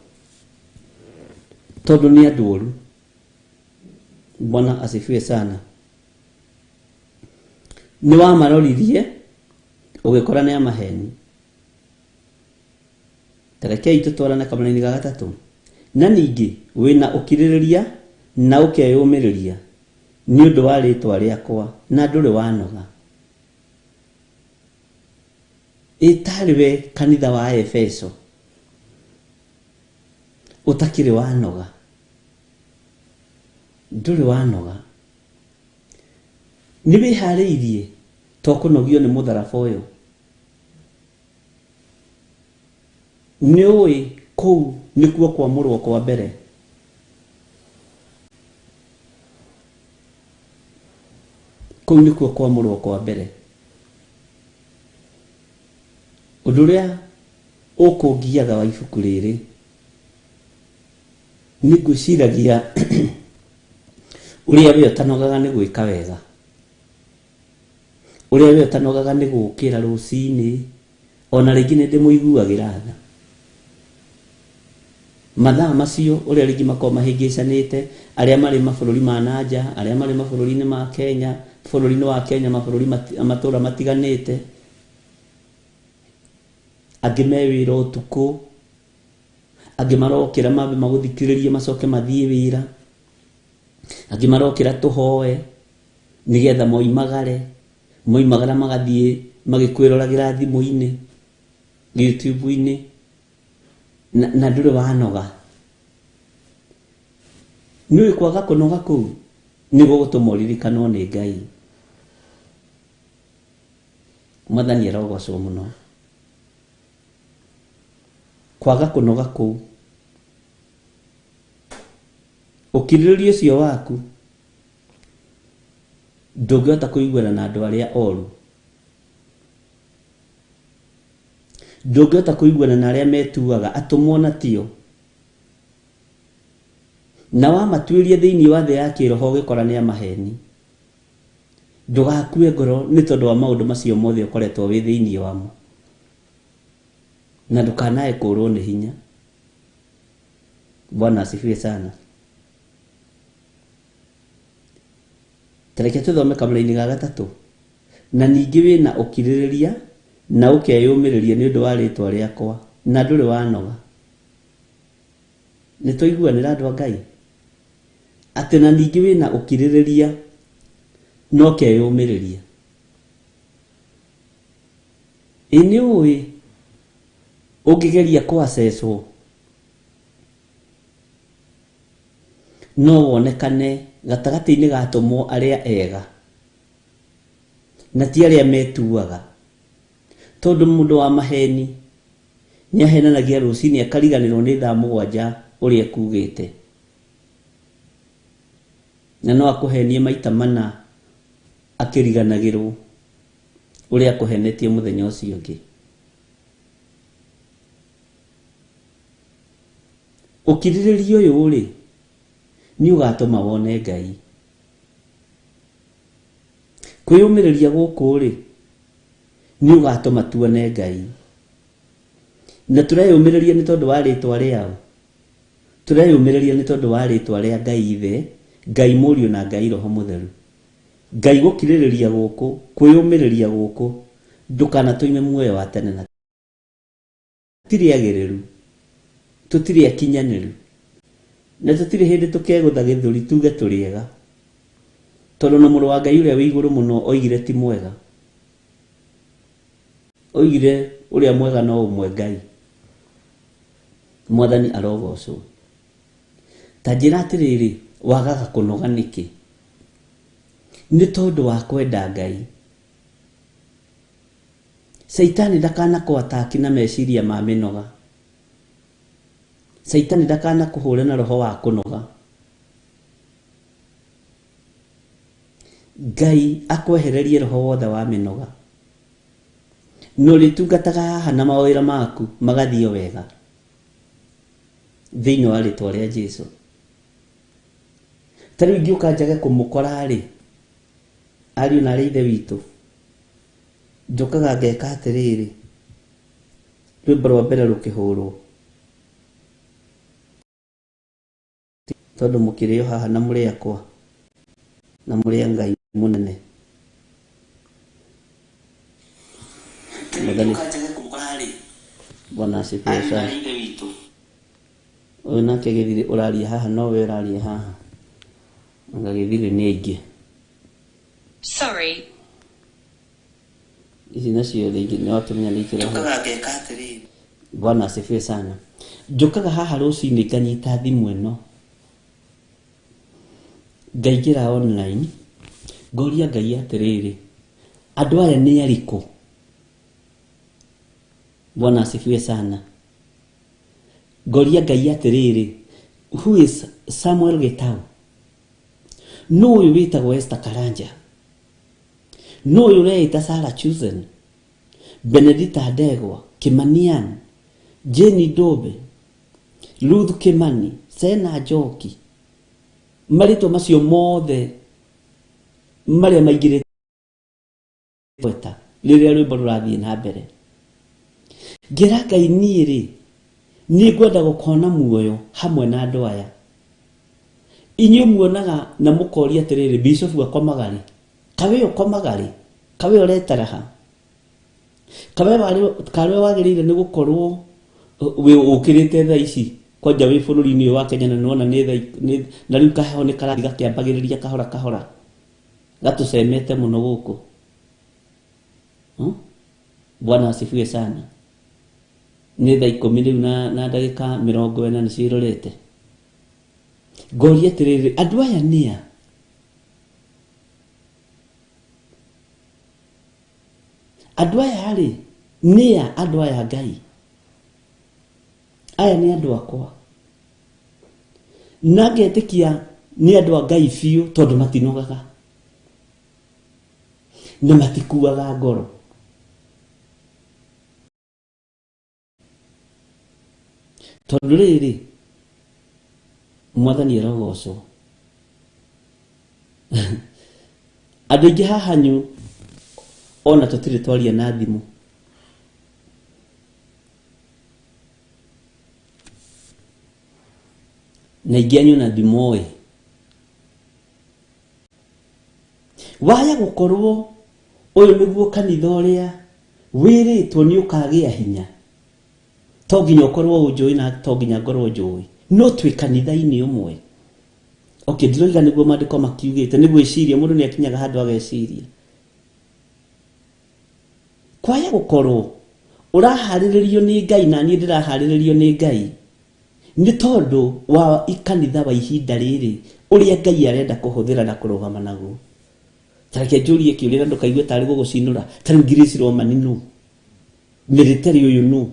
tondũ nĩ andũ oru. Bwana asifiwe sana. Nĩ wamaroririe ũgĩkora nĩ a maheni. Tarekei tũtwarane kamũraini ga gatatũ. Na ningĩ wĩna ũkirĩrĩria na ũkeyũmĩrĩria nĩ ũndũ wa rĩtwa rĩakwa, na ndũrĩ wanoga. Ĩtarĩ we kanitha wa Efeso ũtakĩrĩ wanoga, ndũrĩ wanoga. Nĩ wĩharĩirie to kũnogio nĩ mũtharaba ũyũ? Nĩ ũĩ kũu nĩkuo kwamũrwo kwa mbere? Kũu nĩkuo kwamũrwo kwa mbere. Ũndũ ũrĩa ũkũngiaga wa ibuku rĩrĩ nĩ ngwĩciragia ũrĩa we ũtanogaga nĩ gwĩka wega, ũrĩa we ũtanogaga nĩ gũũkĩra rũcinĩ, ona rĩngĩ nĩ ndĩmũiguagĩra tha. Mathaa macio ũrĩa rĩngĩ makoragwo mahĩngĩcanĩte, arĩa marĩ mabũrũri ma nanja, arĩa marĩ mabũrũri-inĩ ma Kenya, bũrũri-inĩ wa Kenya, mabũrũri matũũra matiganĩte, angĩ me wĩra ũtukũ, angĩ marokĩra mambe magũthikĩrĩrie macoke mathiĩ wĩra, angĩ marokĩra tũhoe nĩgetha moimagare, moimagara magathiĩ magĩkwĩroragĩra thimũ-inĩ, YouTube-inĩ, na ndũrĩ wanoga. Nĩũĩ kwaga kũnoga kũu nĩ gũgũtũma ũririkanwo nĩ Ngai. Mwathani arogocwo mũno. Kwaga kũnoga kũu, ũkirĩrĩria ũcio waku ndũngĩhota kũiguana na andũ arĩa oru, ndũngĩhota kũiguana na arĩa metuaga atũmwo na tio, na wamatuĩria thĩinĩ wa thĩ ya kĩroho ũgĩkora nĩ amaheni. Ndũgakue ngoro nĩ tondũ wa maũndũ macio mothe ũkoretwo wĩ thĩinĩ wamo, na ndũkanae kũrwo nĩ hinya. Bwana asifiwe sana. Tareke tũthome kamũraini ga gatatũ. Na ningĩ wĩna ũkirĩrĩria na ũkeyũmĩrĩria nĩ ũndũ wa rĩtwa rĩakwa, na ndũrĩ wanoga. Nĩ twaiguanĩra andũ a Ngai atĩ na ningĩ wĩna ũkirĩrĩria na ũkeyũmĩrĩria. Ĩ nĩ ũĩ ũngĩgeria kũacecwo no wonekane gatagatĩ-inĩ ga atũmwo arĩa ega na ti arĩa metuaga, tondũ mũndũ wa maheni nĩ ahenanagia rũcinĩ akariganĩrwo nĩ thaa mũgwanja ũrĩa ekugĩte, na no akũhenie maita mana akĩriganagĩrwo ũrĩa akũhenetie mũthenya ũcio ũngĩ. Ũkirĩrĩria ũyũ rĩ nĩ ũgatũma wone Ngai. Kwĩyũmĩrĩria gũkũ rĩ nĩ ũgatũma tuone Ngai. Na tũreyũmĩrĩria nĩ tondũ wa rĩtwa rĩao, tũreyũmĩrĩria nĩ tondũ wa rĩtwa rĩa Ngai Ithe, Ngai Mũriũ na Ngai Roho Mũtheru. Ngai gũkirĩrĩria gũkũ, kwĩyũmĩrĩria gũkũ, ndũkanatũime muoyo wa tene na tũtirĩ agĩrĩru, tũtirĩ akinyanĩru, na tũtirĩ hĩndĩ tũkegũtha gĩthũri tuge tũrĩ ega, tondũ na mũrũ wa Ngai ũrĩa wĩ igũrũ mũno oigire ti mwega, oigire ũrĩa mwega no ũmwe Ngai. Mwathani arogocwo. Ta njĩra atĩrĩrĩ, wagaga kũnoga nĩkĩ? Nĩ tondũ wa kwenda Ngai. Caitani ndakanakũataki na meciria ma mĩnoga. Caitani ndakanakũhũre na roho wa kũnoga. Ngai akwehererie roho wothe wa mĩnoga. Na ũrĩtungataga haha na mawĩra maku magathiĩ wega thĩinĩ wa rĩtwa rĩa Jesu. Ta rĩu ingĩũka njage kũmũkora rĩ, ariũ na arĩ ithe witũ, njũkaga ngeka atĩrĩrĩ, rwĩmbo rwa mbere rũkĩhũrwo, tondũ mũkĩrĩ o haha na mũrĩ akwa na mũrĩ a Ngai mũnene. Mwathani Bwana asifiwe sana. Ũyũ nake gĩthirĩ ũraria haha nowe ũraria haha. Anga gĩthirĩ nĩ aingĩ. Sorry. Ici nacio rĩngĩ nĩ wakĩmenya nĩ ikĩrehe. Njũkaga ngeka atĩrĩrĩ. Bwana asifiwe sana. Njũkaga haha rũcinĩ nganyita thimũ ĩno. Ngaingĩra online ngoria Ngai atĩrĩrĩ, andũ aya nĩ arĩkũ? Bwana asifiwe sana. Ngoria Ngai atĩrĩrĩ, who is Samuel Gitau? Nũ ũyũ wĩtagwo Esther Karanja? Nũ ũyũ ũreĩta Sarah Chusen? Benedita Ndegwa, Kimanian, Jane Ndobe, Ruth Kimani, Sena Njoki, marĩtwa macio mothe marĩa maingĩrĩte gweta rĩrĩa rwĩmbo rũrathiĩ na mbere. Ngĩra Ngai niĩ rĩ, nĩ ngwenda gũkona muoyo hamwe na andũ aya. Inyuĩ muonaga na mũkoria atĩrĩrĩ, bishofu akomaga rĩ? Kawe ũkomaga rĩ? Kawe ũretaraha? Kawe karĩ wagĩrĩire nĩ gũkorwo wĩ ũkĩrĩte thaa ici kwanja wĩ bũrũri-inĩ ũyũ wa Kenya na nĩwona nĩ thaa na rĩu kaheho nĩ karathiĩ gakĩambagĩrĩria kahora kahora gatũcemete mũno gũkũ. Bwana asifiwe sana. Nĩ thaa ikũmi rĩu na ndagĩka mĩrongo ĩna nĩcio irorete. Ngoria atĩrĩrĩ, andũ aya nĩa? Andũ aya rĩ, nĩa andũ aya Ngai? Aya nĩ andũ akwa. Na ngetĩkia nĩ andũ a Ngai biũ tondũ matinogaga. Na matikuaga ngoro. Tondũ rĩrĩ, Mwathani arogocwo. Andũ aingĩ haha nyu ona tũtirĩ twaria na thimũ. Na aingĩ anyu ona ndimoĩ. Waya gũkorwo ũyũ nĩguo kanitha ũrĩa wĩrĩtwo nĩ ũkagĩa hinya. To nginya ũkorwo ũnjũĩ na to nginya ngorwo njũĩ. No twĩ kanitha-inĩ ũmwe. Okay, ndiroiga nĩguo maandĩko makiugĩte, nĩ gwĩciria, mũndũ nĩ akinyaga handũ ageciria. Kwaya gũkorwo ũraharĩrĩrio nĩ Ngai na niĩ ndĩraharĩrĩrio nĩ Ngai nĩ tondũ wa kanitha wa ihinda rĩrĩ ũrĩa Ngai arenda kũhũthĩra na kũrũgama naguo. Ta reke njũrie kĩũria na ndũkaigue tarĩ gũgũcinũra. Ta rĩu Grace Romani nũ? Military ũyũ nũ?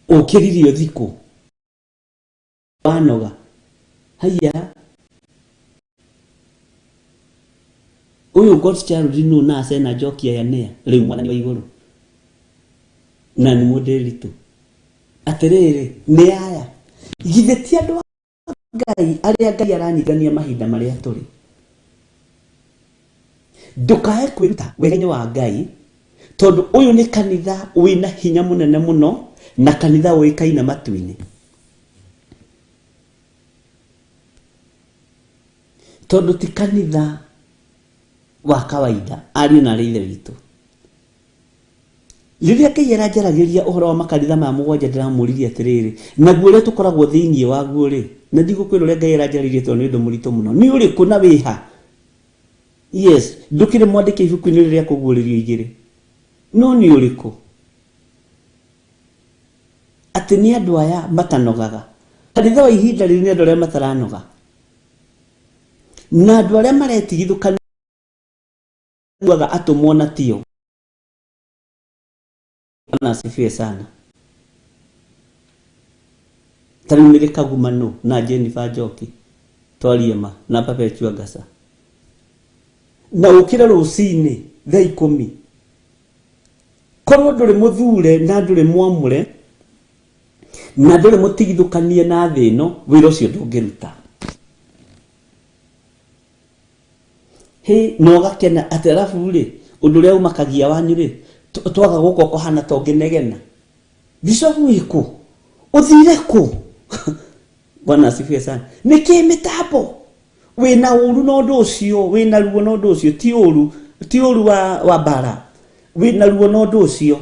Ũkĩririe ũthikũ? Wanoga? Haiya. Ũyũ God's Child nũ na Sena Njoki aya nĩa? Rĩu mwathani wa igũrũ. Na nĩ mũndĩritũ. Atĩrĩrĩ, nĩ aya. Githĩ ti andũ a Ngai arĩa Ngai aranyitithania mahinda marĩa tũrĩ. Ndũkae kwĩruta wega-inĩ wa Ngai tondũ ũyũ nĩ kanitha wĩna hinya mũnene mũno na kanitha ũĩkaine matu-inĩ. Tondũ ti kanitha wa kawaida, ariũ na arĩ ithe witũ. Rĩrĩa Ngai aranjaragĩria ũhoro wa makanitha maya mũgwanja ndĩramũririe atĩrĩrĩ, naguo ũrĩa tũkoragwo thĩinĩ waguo rĩ, na ndigũkwĩra ũrĩa Ngai aranjarĩirie tondũ nĩ ũndũ mũritũ mũno, nĩ ũrĩkũ na wĩha? Yes, ndũkĩrĩ mwandĩke ibuku-inĩ rĩrĩa kũguũrĩrio igĩrĩ. No nĩ ũrĩkũ? Atĩ nĩ andũ aya matanogaga. Kanitha wa ihinda rĩrĩ nĩ andũ arĩa mataranoga. Na andũ arĩa maretigithũkania atũmwo na tio. Bwana asifiwe sana. Ta rĩu nĩ Kaguma nũ na Jennifer Njoki twarie ma na Perpetua Ngasa. Na ũkĩre rũcinĩ thaa ikũmi. Korwo ndũrĩ mũthure na ndũrĩ mwamũre na ndũrĩ mũtigithũkanie na thĩ ĩno, wĩra ũcio ndũngĩruta. Hĩ, na ũgakena atĩ arabu rĩ, ũndũ ũrĩa ũmakagia wanyu rĩ, twaga gũka ũkahana ta ũngĩnegena. Bishop wĩ kũ? Ũthire kũ? Bwana asifiwe sana. Nĩkĩ mĩtambo? Wĩna ũru na ũndũ ũcio, wĩna ruo na ũndũ ũcio, ti ũru, ti ũru wa mbara. Wĩna ruo na ũndũ ũcio.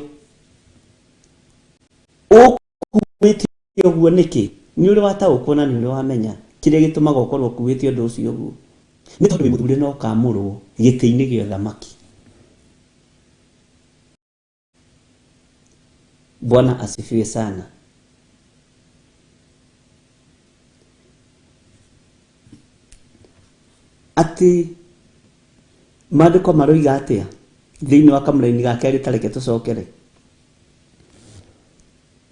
Ũkuĩte Ũguo nĩkĩ? Nĩ ũrĩ wataũkwo na nĩ ũrĩ wamenya kĩrĩa gĩtũmaga ũkorwo ũkuĩte ũndũ ũcio ũguo? Nĩ tondũ wĩ mũthure na ũkamũrwo gĩtĩ-inĩ gĩa ũthamaki. Bwana asifiwe sana. Atĩ maandĩko maroiga atĩa thĩinĩ wa kamũraini ga kerĩ ta reke tũcokere.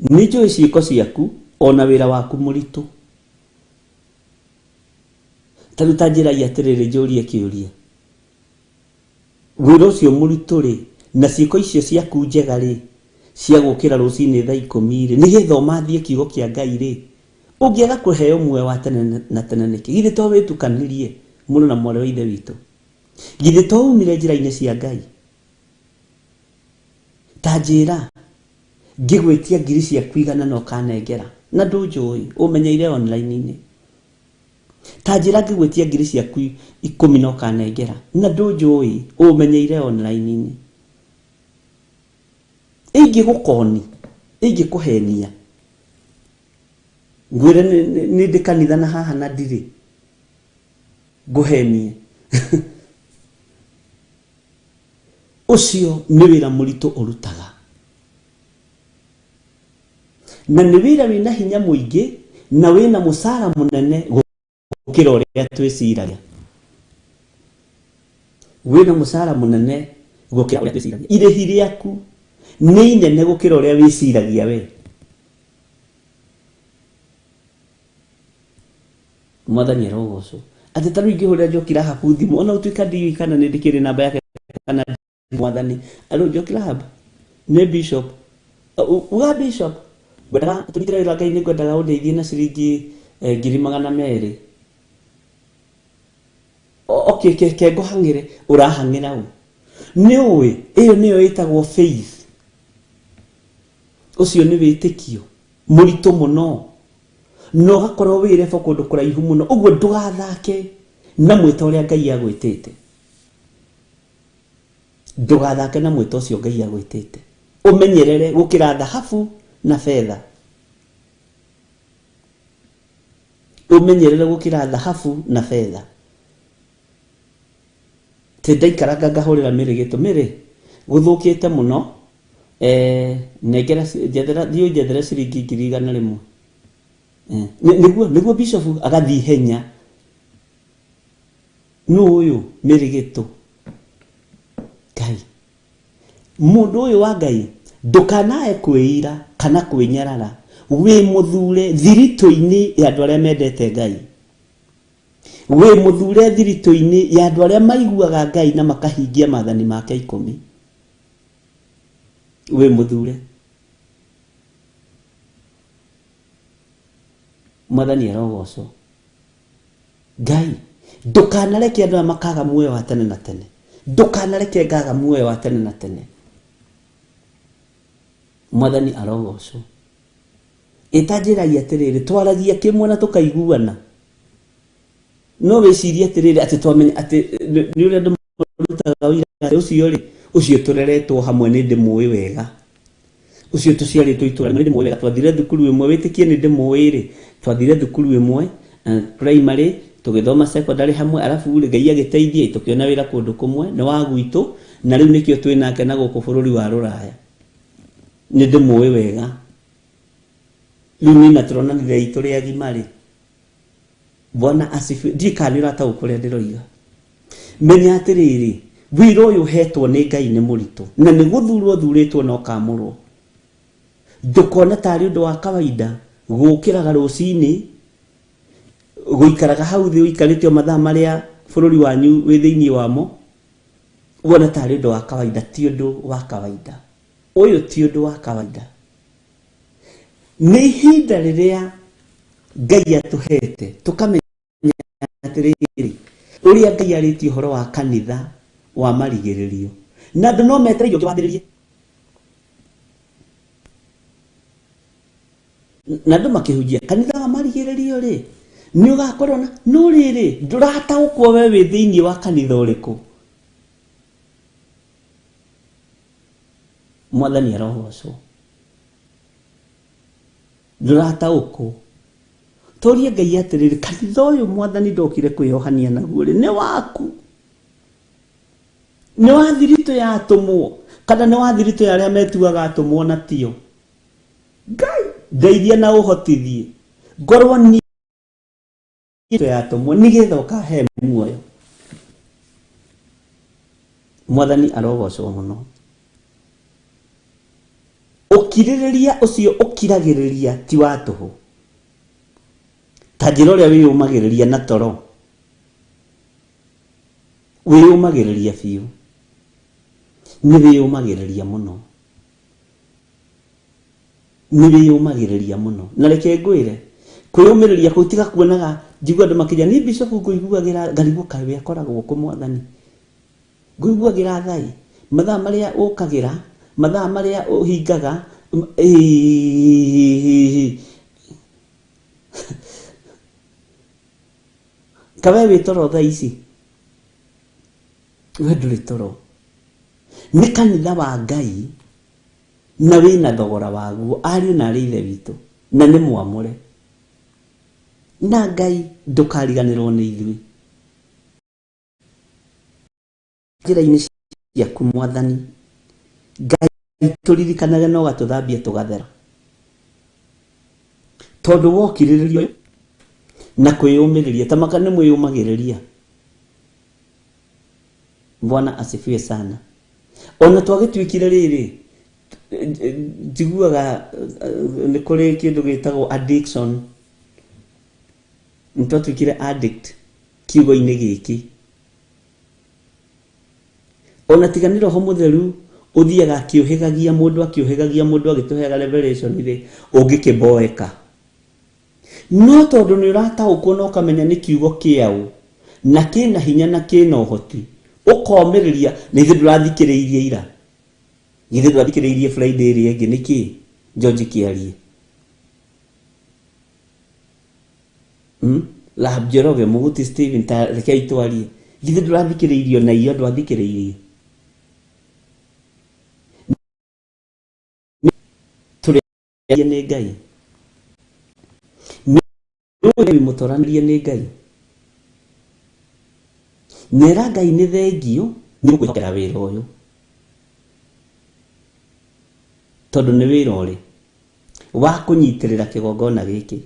Nĩ njũĩ ciĩko ciaku o na wĩra waku mũritũ. Ta rĩu ta njĩrai atĩrĩrĩ njũrie kĩũria. Wĩra ũcio mũritũ-rĩ, na ciĩko icio ciaku njega-rĩ, cia gũũkĩra rũcinĩ thaa ikũmi-rĩ, nĩgetha ũmathie kiugo kĩa Ngai-rĩ, ũngĩaga kũheo muoyo wa tene na tene nĩkĩ? Githĩ to wĩtukanirie, mũrũ na mwarĩ wa Ithe witũ? Githĩ to umire njĩra-inĩ cia Ngai? Ta njĩra, ngĩgwĩtia ngiri ciaku igana na ũkanengera, na ndũnjũĩ, ũmenyeire online-inĩ. Ta njĩra ngĩgwĩtia ngiri ciaku ikũmi na ũkanengera, na ndũnjũĩ, ũmenyeire online-inĩ. Ingĩgũkoni, ingĩkũhenia, ngwĩre nĩ ndĩ kanitha na haha na ndirĩ, ngũhenie. Ũcio nĩ wĩra mũritũ ũrutaga. Na nĩ wĩra wĩna hinya mũingĩ na wĩna mũcara mũnene gũkĩra ũrĩa twĩciragia. Wĩna mũcara mũnene gũkĩra ũrĩa twĩciragia. Irĩhi rĩaku nĩ inene gũkĩra ũrĩa wĩciragia we. Mwathani arogocwo. Atĩ ta rĩu ingĩhũrĩra Njoki Rahabu thimũ ona gũtuĩka ndiũĩ kana nĩ ndĩkĩrĩ namba yake kana Mwathani. Alo Njoki Rahab nĩ bishop. Uga bishop ngwendaga tũnyitĩre wĩra Ngai nĩ ngwendaga ũndeithie na ciringi 200,000. Okay, ke ngũhang'ĩre ũrahang'ĩra ũ? Nĩ ũĩ ĩyo nĩyo ĩtagwo faith. Ũcio nĩ wĩtĩkio mũritũ mũno na ũgakorwo wĩ level kũndũ kũraihu mũno. Ũguo ndũgathake na mwĩto ũrĩa Ngai agwĩtĩte. Ndũgathake na mwĩto ũcio Ngai agwĩtĩte. Ũmenyerere gũkĩra thahabu na betha. Ũmenyerere gũkĩra thahabu na betha. Tĩ ndaikaranga ngahũrĩra Mary gĩtũ. Mary, gũthũkĩte mũno. Eh, nengera, njethera, thiĩ ũnjethere ciringi 100,000. Eh, nĩguo, nĩguo bishop agathiĩ ihenya. Nũ ũyũ Mary Gĩtũ? Ngai. Mũndũ ũyũ wa Ngai, ndũkanae kwĩira kana kwĩnyarara wĩ mũthure thiritũ-inĩ ya andũ arĩa mendete Ngai. Wĩ mũthure thiritũ-inĩ ya andũ arĩa maiguaga Ngai na makahingia maathani make ikũmi. Wĩ mũthure. Mwathani arogocwo. Ngai, ndũkanareke andũ aya makaga muoyo wa tene na tene. Ndũkanareke ngaga muoyo wa tene na tene. Mwathani arogocwo. Ĩta njĩrai atĩrĩrĩ, twaragia kĩmwe na tũkaiguana. No wĩcirie atĩrĩrĩ atĩ twamenya atĩ nĩ ũrĩa andũ marutaga ũira atĩ ũcio rĩ, ũcio tũreretwo hamwe nĩ ndĩmũĩ wega. Ũcio tũciarĩtwo itũra rĩmwe nĩ ndĩmũĩ wega. Twathire thukuru ĩmwe, wĩtĩkie nĩ ndĩmũĩ rĩ, twathire thukuru ĩmwe primary, tũgĩthoma secondary hamwe, arabu rĩ, Ngai agĩteithia tũkĩona wĩra kũndũ kũmwe, nĩ wa gwitũ, na rĩu nĩkĩo twĩ nake na gũkũ bũrũri wa Rũraya. Nĩ ndĩmũĩ wega. Rĩu niĩ na tũronanire tũrĩ agima rĩ. Bwana asifiwe. Ndiũĩ kana nĩ ũrataũkwo ũrĩa ndĩroiga. Menya atĩrĩrĩ, wĩra ũyũ ũhetwo nĩ Ngai nĩ mũritũ, na nĩ gũthurwo ũthurĩtwo na ũkamũrwo. Ndũkone tarĩ ũndũ wa kawaida gũkĩraga rũcinĩ, gũikaraga hau thĩ ũikarĩte o mathaa marĩa bũrũri wanyu wĩ thĩinĩ wamo, wone tarĩ ũndũ wa kawaida. Ti ũndũ wa kawaida. Ũyũ ti ũndũ wa kawaida. Nĩ ihinda rĩrĩa Ngai atũhete tũkamenya atĩrĩrĩ, ũrĩa Ngai arĩtie ũhoro wa kanitha wa marigĩrĩrio, na andũ no metereire ũngĩ wambĩrĩrie. Na andũ makĩhunjia kanitha wa marigĩrĩrio rĩ, nĩ ũgakorwo na, no rĩrĩ, ndũrataũkwo we wĩ thĩinĩ wa kanitha ũrĩkũ. Mwathani arogocwo. Ndũrataũkwo. Tũrie Ngai atĩrĩrĩ, kanitha ũyũ mwathani ndokire kwĩyohania naguo rĩ, nĩ waku. Nĩ wa thiritũ ya atũmwo kana nĩ wa thiritũ ya arĩa metuaga atũmwo na tio. Ngai ndeithia na ũhotithie ngorwo niĩ ya atũmwo nĩgetha ũkahe muoyo. Mwathani arogocwo mũno. Ũkirĩrĩria ũcio ũkiragĩrĩria ti wa tũhũ. Ta njĩra ũrĩa wĩyũmagĩrĩria na toro. Wĩyũmagĩrĩria biũ. Nĩ wĩyũmagĩrĩria mũno. Nĩ wĩyũmagĩrĩria mũno. Na reke ngwĩre, kwĩyũmĩrĩria kũu tiga kuonaga njigua andũ makĩnjĩra niĩ bishop ngũiguagĩra ngarigwo kaĩ we akoragwo kũ mwathani. Ngũiguagĩra thai mathaa marĩa ũkagĩra, mathaa marĩa ũhingaga, kawe wĩ toro thaa ici, we ndũrĩ toro. Nĩ kanitha wa Ngai na wĩna thogora waguo, ariũ na arĩ ithe witũ, na nĩ mwamũre. Na Ngai ndũkariganĩrwo nĩ ithuĩ. Njĩra-inĩ ciaku mwathani, Ngai tũririkanage na ũgatũthambia tũgathera. Tondũ wokirĩrĩria na kwĩyũmĩrĩria, ta maka nĩ mwĩyũmagĩrĩria. Bwana asifiwe sana. Ona twagĩtuĩkire rĩrĩ, njiguaga nĩ kũrĩ kĩndũ gĩtagwo addiction. Nĩ twatuĩkire addict kiugo-inĩ gĩkĩ. Ona tiga nĩ Roho Mũtheru ũthiaga akĩũhĩgagia mũndũ, akĩũhĩgagia mũndũ agĩtũheaga revelation rĩ, ũngĩkĩboeka. No tondũ nĩ ũrataũkwo na ũkamenya nĩ kiugo kĩaũ, na kĩna hinya na kĩna ũhoti, ũkomĩrĩria, na ithuĩ ndũrathikĩrĩirie ira. Githĩ ndũrathikĩrĩirie Friday ĩrĩa ĩngĩ nĩkĩ? George kĩarie. Rahab Njoroge, Mũguti Steven, ta rekei twarie. Githĩ ndũrathikĩrĩirio na iyo ndwathikĩrĩirie. Tũrĩ nĩ Ngai. Nĩ mũtoranĩrie nĩ Ngai. Nera Ngai nĩ thengio nĩ gũkwĩhokera wĩra ũyũ. Tondũ nĩ wĩra ũrĩ wa kũnyitĩrĩra kĩgongona gĩkĩ.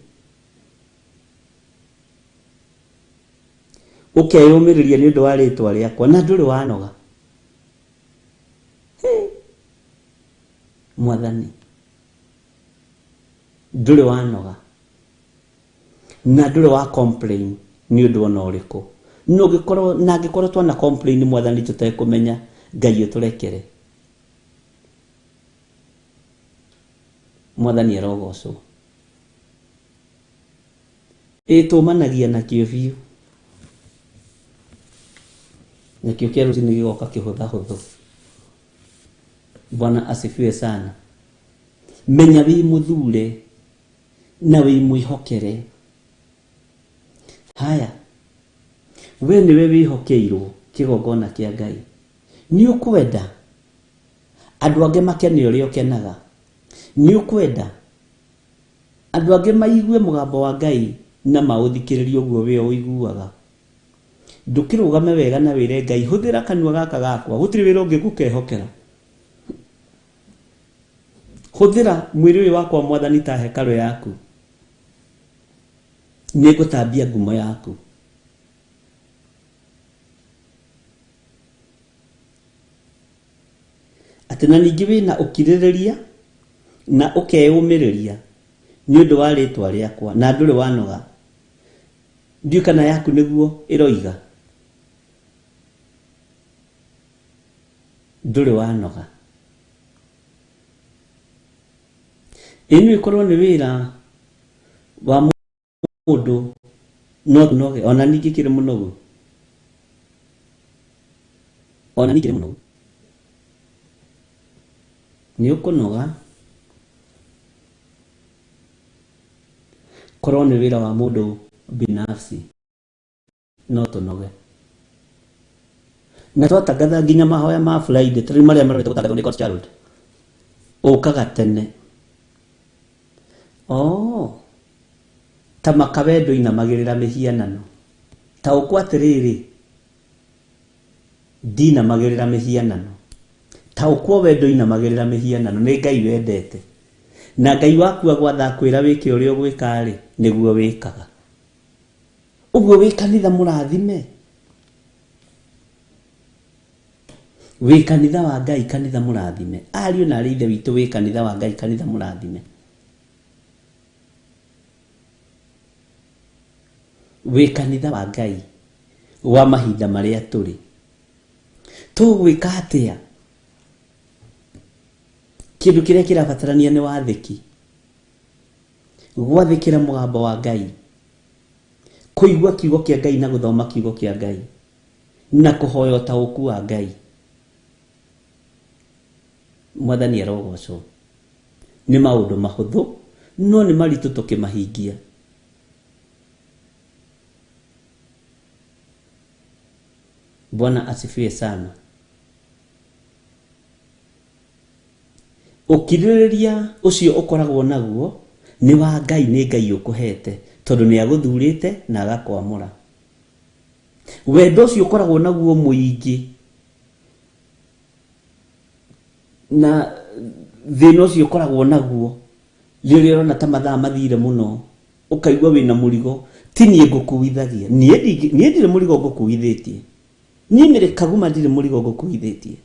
Ũkeyũmĩrĩria nĩ ũndũ wa rĩtwa rĩakwa na ndũrĩ wanoga. Mwathani, ndũrĩ wanoga na ndũrĩ wa complain nĩ ũndũ ona ũrĩkũ. No ũngĩkorwo na angĩkorwo twana complain mwathani tũtekũmenya, Ngai ũtũrekere. Mwathani arogocwo. Ĩ tũmanagia nakĩo biũ. Nakĩo kĩa rũcinĩ gĩgoka kĩhũthahũthũ. Bwana asifiwe sana. Menya wĩ mũthure na wĩ mwĩhokere. Haya, we nĩwe wĩhokeirwo kĩgongona kĩa Ngai. Nĩ ũkwenda andũ angĩ makene ũrĩa ũkenaga. Nĩ ũkwenda andũ angĩ maigue mũgambo wa Ngai na maũthikĩrĩrie ũguo we ũiguaga. Ndũkĩrũgame wega na wĩre Ngai, hũthĩra kanua gaka gakwa, gũtirĩ wĩra ũngĩ ngũkehokera. Hũthĩra mwĩrĩ ũyũ wakwa mwathani ta hekarũ yaku. Nĩngũtambia ngumo yaku. Atĩ na ningĩ wĩna ũkirĩrĩria na ũkeyũmĩrĩria nĩ ũndũ wa rĩtwa rĩakwa na ndũrĩ wanoga. Ndiũĩ kana yaku nĩguo ĩroiga. Ndũrĩ wanoga. Ĩ no ĩkorwo nĩ wĩra wa mũndũ no tũnoge, ona niĩ ngĩkĩrĩ mũnogu. Ona niĩ ngĩkĩrĩ mũnogu. Nĩ ũkũnoga korwo nĩ wĩra wa mũndũ binafsi no tũnoge. Na twatangatha nginya mahoya ma Friday, tarĩu marĩa marorete gũtangathwo nĩ God's Child. Ũkaga tene. Oh, ta maka we ndũinamagĩrĩra mĩhianano. Ta ũkwo atĩrĩrĩ, ndinamagĩrĩra mĩhianano. Ta ũkwo we ndũinamagĩrĩra mĩhianano, nĩ Ngai wendete. Na Ngai waku agwatha akwĩra wĩke ũrĩa ũgwĩka-rĩ, nĩguo wĩkaga. Ũguo wĩ kanitha mũrathime? Wĩ kanitha wa Ngai, kanitha mũrathime. Ariũ na arĩ Ithe witũ wĩ kanitha wa Ngai, kanitha mũrathime. Wĩ kanitha wa Ngai wa mahinda marĩa tũrĩ. Tũgwĩka atĩa? Kĩndũ kĩrĩa kĩrabatarania nĩ wathĩki. Gwathĩkĩra mũgambo wa Ngai. Kũigua kiugo kĩa Ngai na gũthoma kiugo kĩa Ngai. Na kũhoya ũtaũku wa Ngai. Mwathani arogocwo. Nĩ maũndũ mahũthũ, no nĩ maritũ tũkĩmahingia. Bwana asifiwe sana. Ũkirĩrĩria ũcio ũkoragwo naguo nĩ wa Ngai, nĩ Ngai ũkũhete, tondũ nĩ agũthurĩte na agakwamũra. Wendo ũcio ũkoragwo naguo mũingĩ na thĩna ũcio ũkoragwo naguo rĩrĩa ũrona ta mathaa mathire mũno, ũkaigua wĩna mũrigo, ti niĩ ngũkuithagia, niĩ ndirĩ mũrigo ngũkuithĩtie, niĩ Mary Kaguma ndirĩ mũrigo ngũkuithĩtie.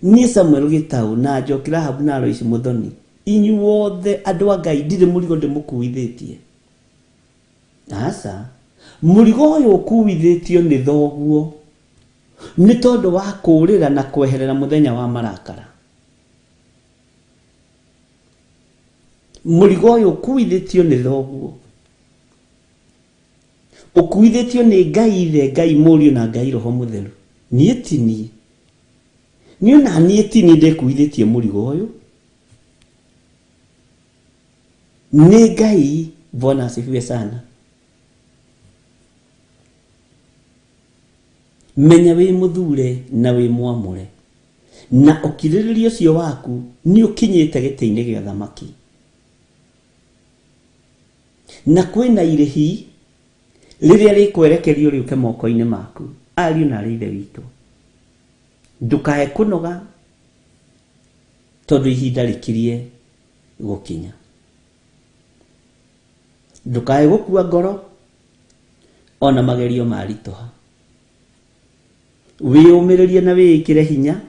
Niĩ Samuel Gĩtaũ na Njoki Rahabu na Alois Mũthoni, inyuothe andũ a Ngai ndirĩ mũrigo ndĩmũkuithĩtie. Aca, mũrigo ũyũ ũkuithĩtio nĩ thoguo nĩ tondũ wa kũũrĩra na kweherera mũthenya wa marakara. Mũrigo ũyũ ũkuithĩtio nĩ thoguo. Ũkuithĩtio nĩ Ngai Ithe, Ngai Mũriũ na Ngai Roho Mũtheru. Niĩ ti niĩ. Niĩ ona niĩ ti niĩ ndĩkuithĩtie mũrigo ũyũ. Nĩ Ngai. Bwana asifiwe sana. Menya wĩ mũthure na wĩ mwamũre, na ũkirĩrĩria ũcio waku nĩ ũkinyĩte gĩtĩ-inĩ gĩa ũthamaki. Na kwĩna irĩhi rĩrĩa rĩkwerekerio rĩũke moko-inĩ maku, ariũ na arĩ Ithe witũ. Ndũkae kũnoga tondũ ihinda rĩkirie gũkinya. Ndũkae gũkua ngoro ona magerio maritũha. Wĩyũmĩrĩrie na wĩĩkĩre hinya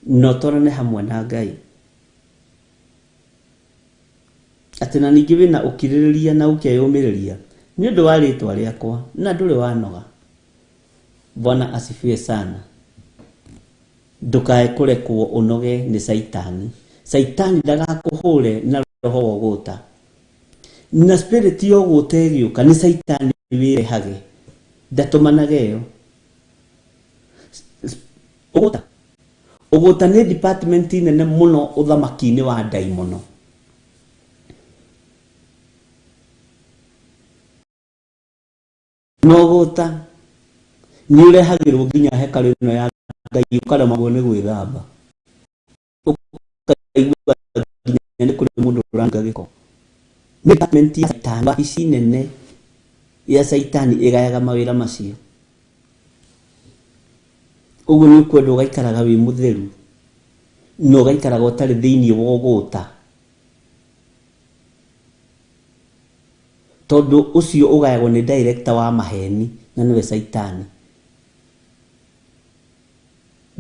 na ũtwarane hamwe na Ngai. Atĩ na ningĩ wĩna ũkirĩrĩria na ũkeyũmĩrĩria nĩ ũndũ wa rĩtwa rĩakwa na ndũrĩ wanoga. Bwana asifiwe sana. Ndũkae kũrekwo ũnoge nĩ Caitani. Caitani ndagakũhũre na roho wa ũgũta. Na spirit ya ũgũta ĩgĩũka nĩ Caitani wĩrehage. Ndatũmanaga ĩyo. Ũgũta. Ũgũta nĩ department nene mũno ũthamaki-inĩ wa ndaimono. Na ũgũta nĩ ũrehagĩrwo nginya hekarũ ĩno ya Ngai ũkaremagwo nĩ gwĩthamba. Ũkaigua nginya nĩ kũrĩ mũndũ ũranga gĩko. Nĩ department ya Caitani, wabici nene ya Caitani ĩgayaga mawĩra macio. Ũguo nĩ ũkwenda ũgaikaraga wĩ mũtheru na ũgaikaraga ũtarĩ thĩinĩ wa ũgũta. Tondũ ũcio ũgayagwo nĩ director wa maheni na nĩwe Caitani.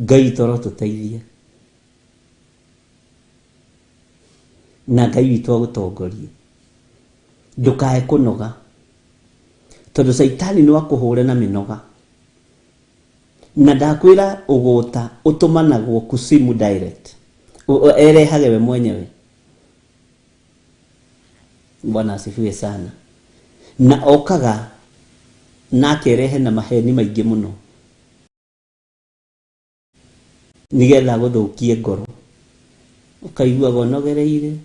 Ngai witũ arotũteithia na Ngai witũ agũtongorie. Ndũkae kũnoga tondũ Caitani no akũhũre na mĩnoga. Na ndakwĩra ũgũta ũtũmanagwo kusimu direct. Erehage we mwenyewe. Bwana asifiwe sana. Na okaga na akerehe na maheni maingĩ mũno nĩgetha agũthũkie ngoro, ũkaiguaga ũnogereire.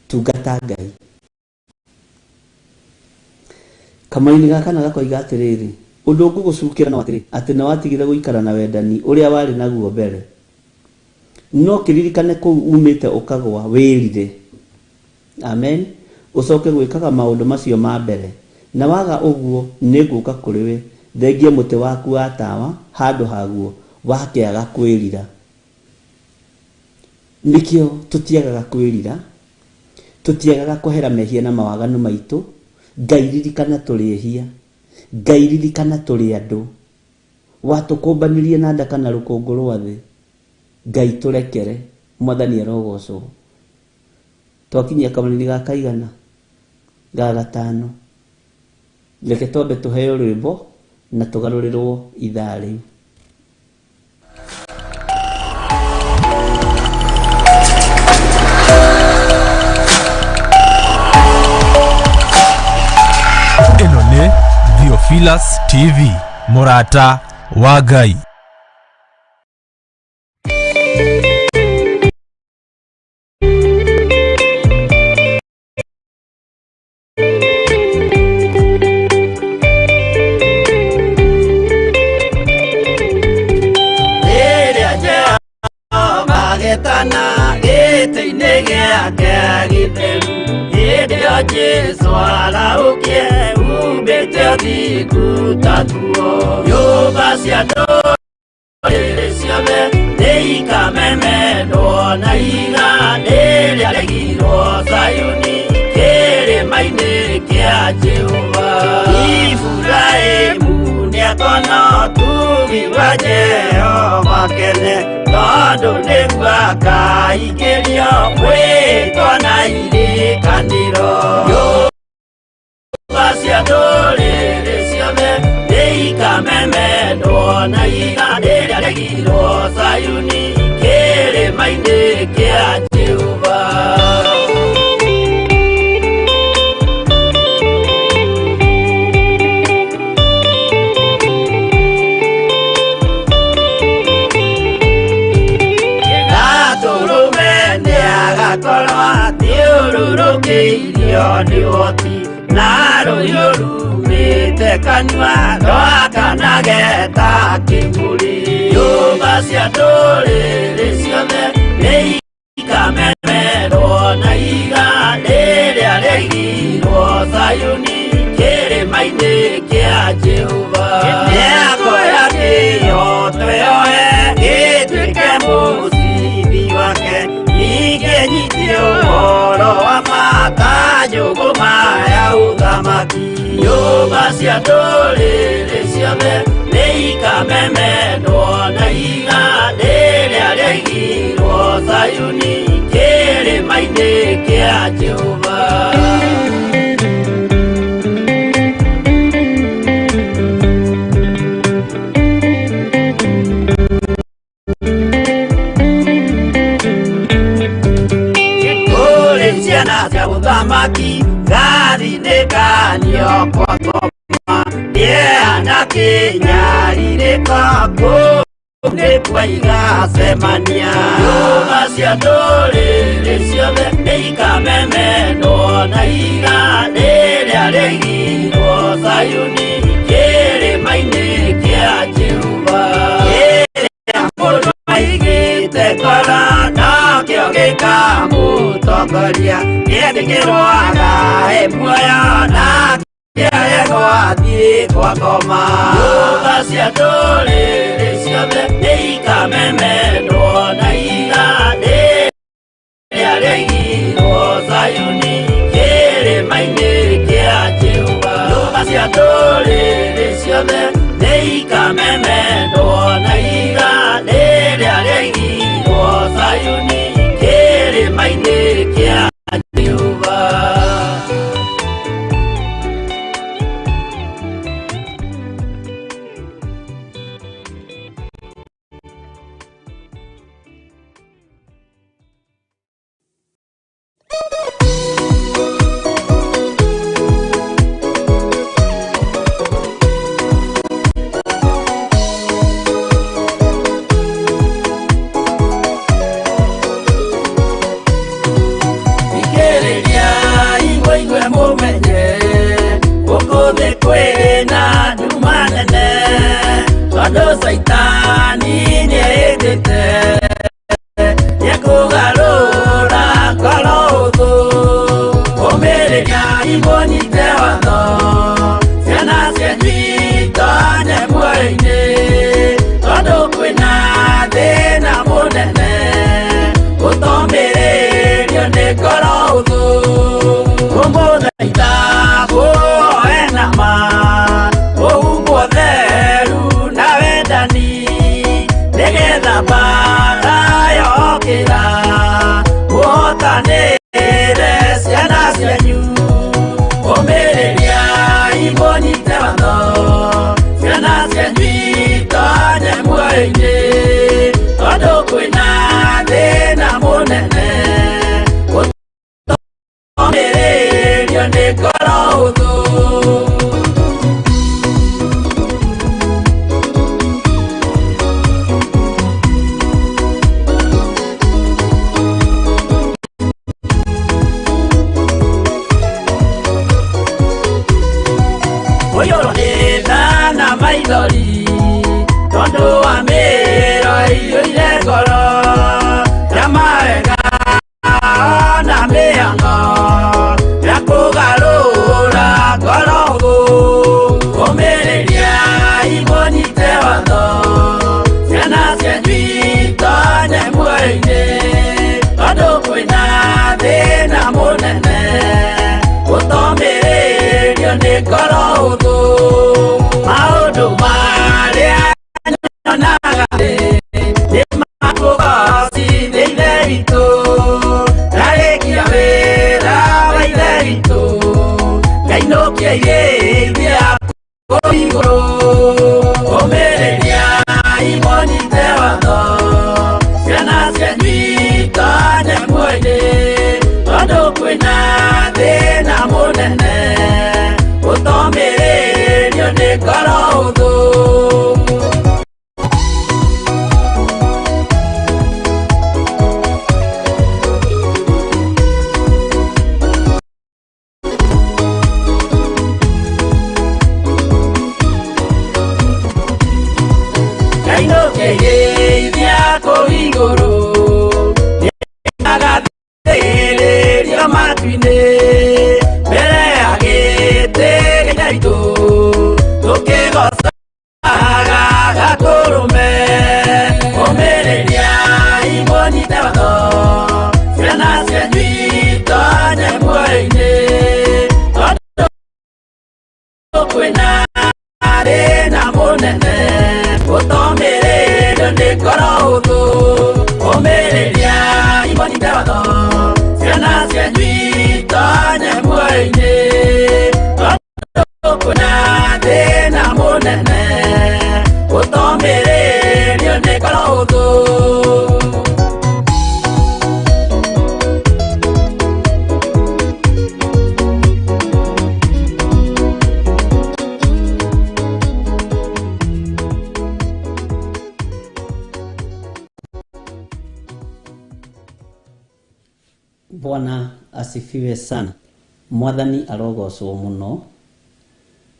Tungata Ngai. Kamaini ga kana gakoiga atĩrĩrĩ, ũndũ ngũgũcukĩra no atĩrĩ, atĩ nĩwatigire gũikara na wendani ũrĩa warĩ naguo mbere. No kĩririkane kũu umĩte ũkagwa, wĩrire. Amen. Ũcoke gwĩkaga maũndũ macio ma mbere. Na waga ũguo, nĩngũka kũrĩ we, thengie mũtĩ waku wa tawa handũ haguo, wakĩaga kwĩrira. Nĩkĩo tũtiagaga kwĩrira, tũtiagaga kwehera mehia na mawaganu maitũ. Ngai ririkana tũrĩ ehia. Ngai ririkana tũrĩ andũ. Watũkũmbanirie na ndaka na rũkũngũ rwa thĩ. Ngai tũrekere. Mwathani arogocwo. Twakinyia kamanini ga kaigana? Ga gatano. Reke twambe tũheo rwĩmbo na tũgarũrĩrwo ithaa rĩu. Ĩno nĩ Theophilus TV, mũrata wa Ngai. Rĩrĩa Jehova agetana gĩtĩ-inĩ gĩake gĩtheru, hĩndĩ ĩyo Jesũ arahũkie umbĩte ũthingu ta nguo. Nyũmba cia ndũrĩrĩ ciothe nĩikamemendwo na ihiga rĩrĩa rĩigirwo Zayuni kĩrĩma-inĩ kĩa Jehova. Iburahĩmu nĩakona ũtugi wa Jehova kene, tondũ nĩguo akaingĩrio mwĩtwa na irĩkanĩro. Nyũmba cia ndũrĩrĩ ciothe nĩikamemendwo na ihiga rĩrĩa rĩigirwo Zayuni kĩrĩma-inĩ kĩa Jehova. Gatũrũme nĩagakorwo athiũrũrũkĩirio nĩ ũhoti na rũhiũ rumĩte kanua rwakanage ta kĩmũrĩ. Nyũmba cia ndũrĩrĩ ciothe nĩikamemerwo na ihiga rĩrĩa rĩigirwo Zayuni kĩrĩma-inĩ kĩa Jehova. Nĩakoya kĩhooto yoe gĩtuĩke mũcibi wake, ningĩ nyitie ũhoro wa ma ta njũgũma ya ũthamaki. Nyũmba cia ndũrĩrĩ ciothe nĩikamemendwo na ihiga rĩrĩa rĩaigirwo Zayuni kĩrĩma-inĩ kĩa Jehova. Kũrĩ ciana cia ũthamaki gathinĩkanio kwa ngoma kĩeha na kĩnyarirĩko kũu nĩkuo igacemania. Nyũmba cia ndũrĩrĩ ciothe nĩikamemendwo na ihiga rĩrĩa rĩaigirwo Zayuni kĩrĩma-inĩ kĩa Jehova. Kĩrĩa mũndũ aigĩte ngoro nokĩo gĩkamũtongoria, gĩetĩkĩrwo agae muoyo na kĩaregwo athiĩ kwa ngoma. Nyũmba cia ndũrĩrĩ ciothe nĩikamemendwo na ihiga rĩrĩa rĩaigirwo Zayuni kĩrĩma-inĩ kĩa Jehova. Nyũmba cia ndũrĩrĩ ciothe nĩikamemendwo na ihiga rĩrĩa rĩaigirwo Zayuni kĩrĩma-inĩ kĩa Jehova. Mũnyite watho ciana cianyu itonye muoyo-inĩ tondũ kwĩna thĩna mũnene ũtomĩrĩrio nĩ ngoro hũthũ kũmũthaitha kũhoe na ma kũhumbwo theru na wendani nĩgetha mbara yokĩra mũhotanĩre ciana cianyu ũmĩrĩriai mũnyite watho ciana cianyu itonye muoyo-inĩ tondũ kwĩna thĩna mũnene ũtomĩrĩrio nĩ ngoro hũthũ. Ũiyũrwo nĩ tha na maithori tondũ wa mĩĩro ĩiyũire ngoro ya mawega na mĩhang'o ya kũgarũra ngoro hũthũ ũmĩrĩriai mũnyite watho ciana cianyu itonye muoyo-inĩ tondũ kwĩna thĩna mũnene ũtomĩrĩrio nĩ ngoro hũthũ maũndũ marĩa nyonaga nĩ makũgocithia Ithe witũ ndarĩkia wĩra wa Ithe witũ ngainũkia irĩithia kũu igũrũ ũmĩrĩriai mũnyite watho ciana cianyu itonye muoyo-inĩ tondũ kwĩna thĩna mũnene ũtomĩrĩrio nĩ ngoro hũthũ. Ngainũkia irĩithia kũu igũrũ nĩagathĩrĩrio matu-inĩ mbere ya gĩtĩ gĩa Ithe witũ tũkĩgocaga Gatũrũme ũmĩrĩriai mũnyite watho ciana cianyu itonye muoyo-inĩ tondũ kwĩna thĩna mũnene ũtomĩrĩrio nĩ ngoro hũthũ ũmĩrĩriai mũnyite watho ciana cianyu itonye muoyo-inĩ tondũ kwĩna thĩna mũnene ũtomĩrĩrio nĩ ngoro hũthũ. Bwana asifiwe sana. Mwathani arogocwo mũno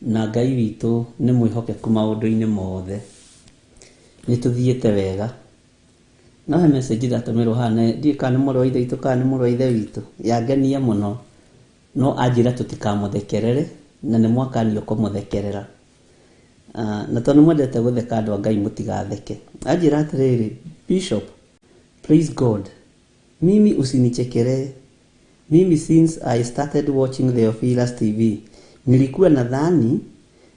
na Ngai witũ nĩ mwĩhokeku maũndũ-inĩ mothe. Nĩ tũthiĩte wega. No he message ndatũmĩrwo haha ndiũĩ kana nĩ mũrũ wa ithe witũ kana nĩ mũrũ wa ithe witũ yangenia mũno no anjĩra tũtikamũthekerere na nĩ mwakanio kũmũthekerera. Na tondũ nĩ mwendete gũtheka andũ a Ngai mũtigatheke. Anjĩra atĩrĩrĩ, Bishop, praise God, mimi usinichekelee. Mimi since I started watching Theophilus TV, nilikuwa nadhani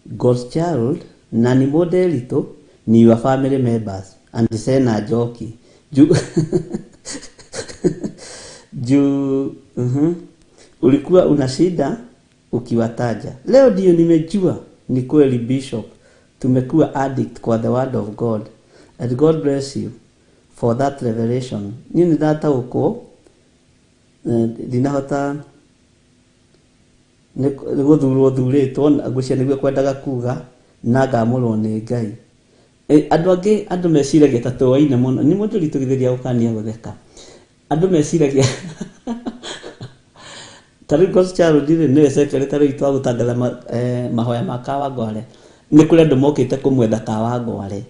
God's child na ni modelito ni your family members and Sena Njoki juu juu ulikuwa una shida ukiwataja. Leo ndio nimejua ni kweli Bishop, tumekuwa addict kwa the word of God and God bless you for that revelation. Niĩ nĩ ndataũkwo ndinahota nĩ gũthurwo thurĩtwo ngwĩciria nĩguo kwendaga kuga na ngamũrwo nĩ Ngai. Andũ angĩ andũ meciragia ta tũwaine mũno nĩ mũndũ ritũgithĩria gũkania gũtheka andũ meciragia ta rĩu God's Child rĩ nĩwe secretary witũ wa gũtangatha mahoya ma Kawangware nĩ kũrĩ andũ mokĩte kũmwetha Kawangware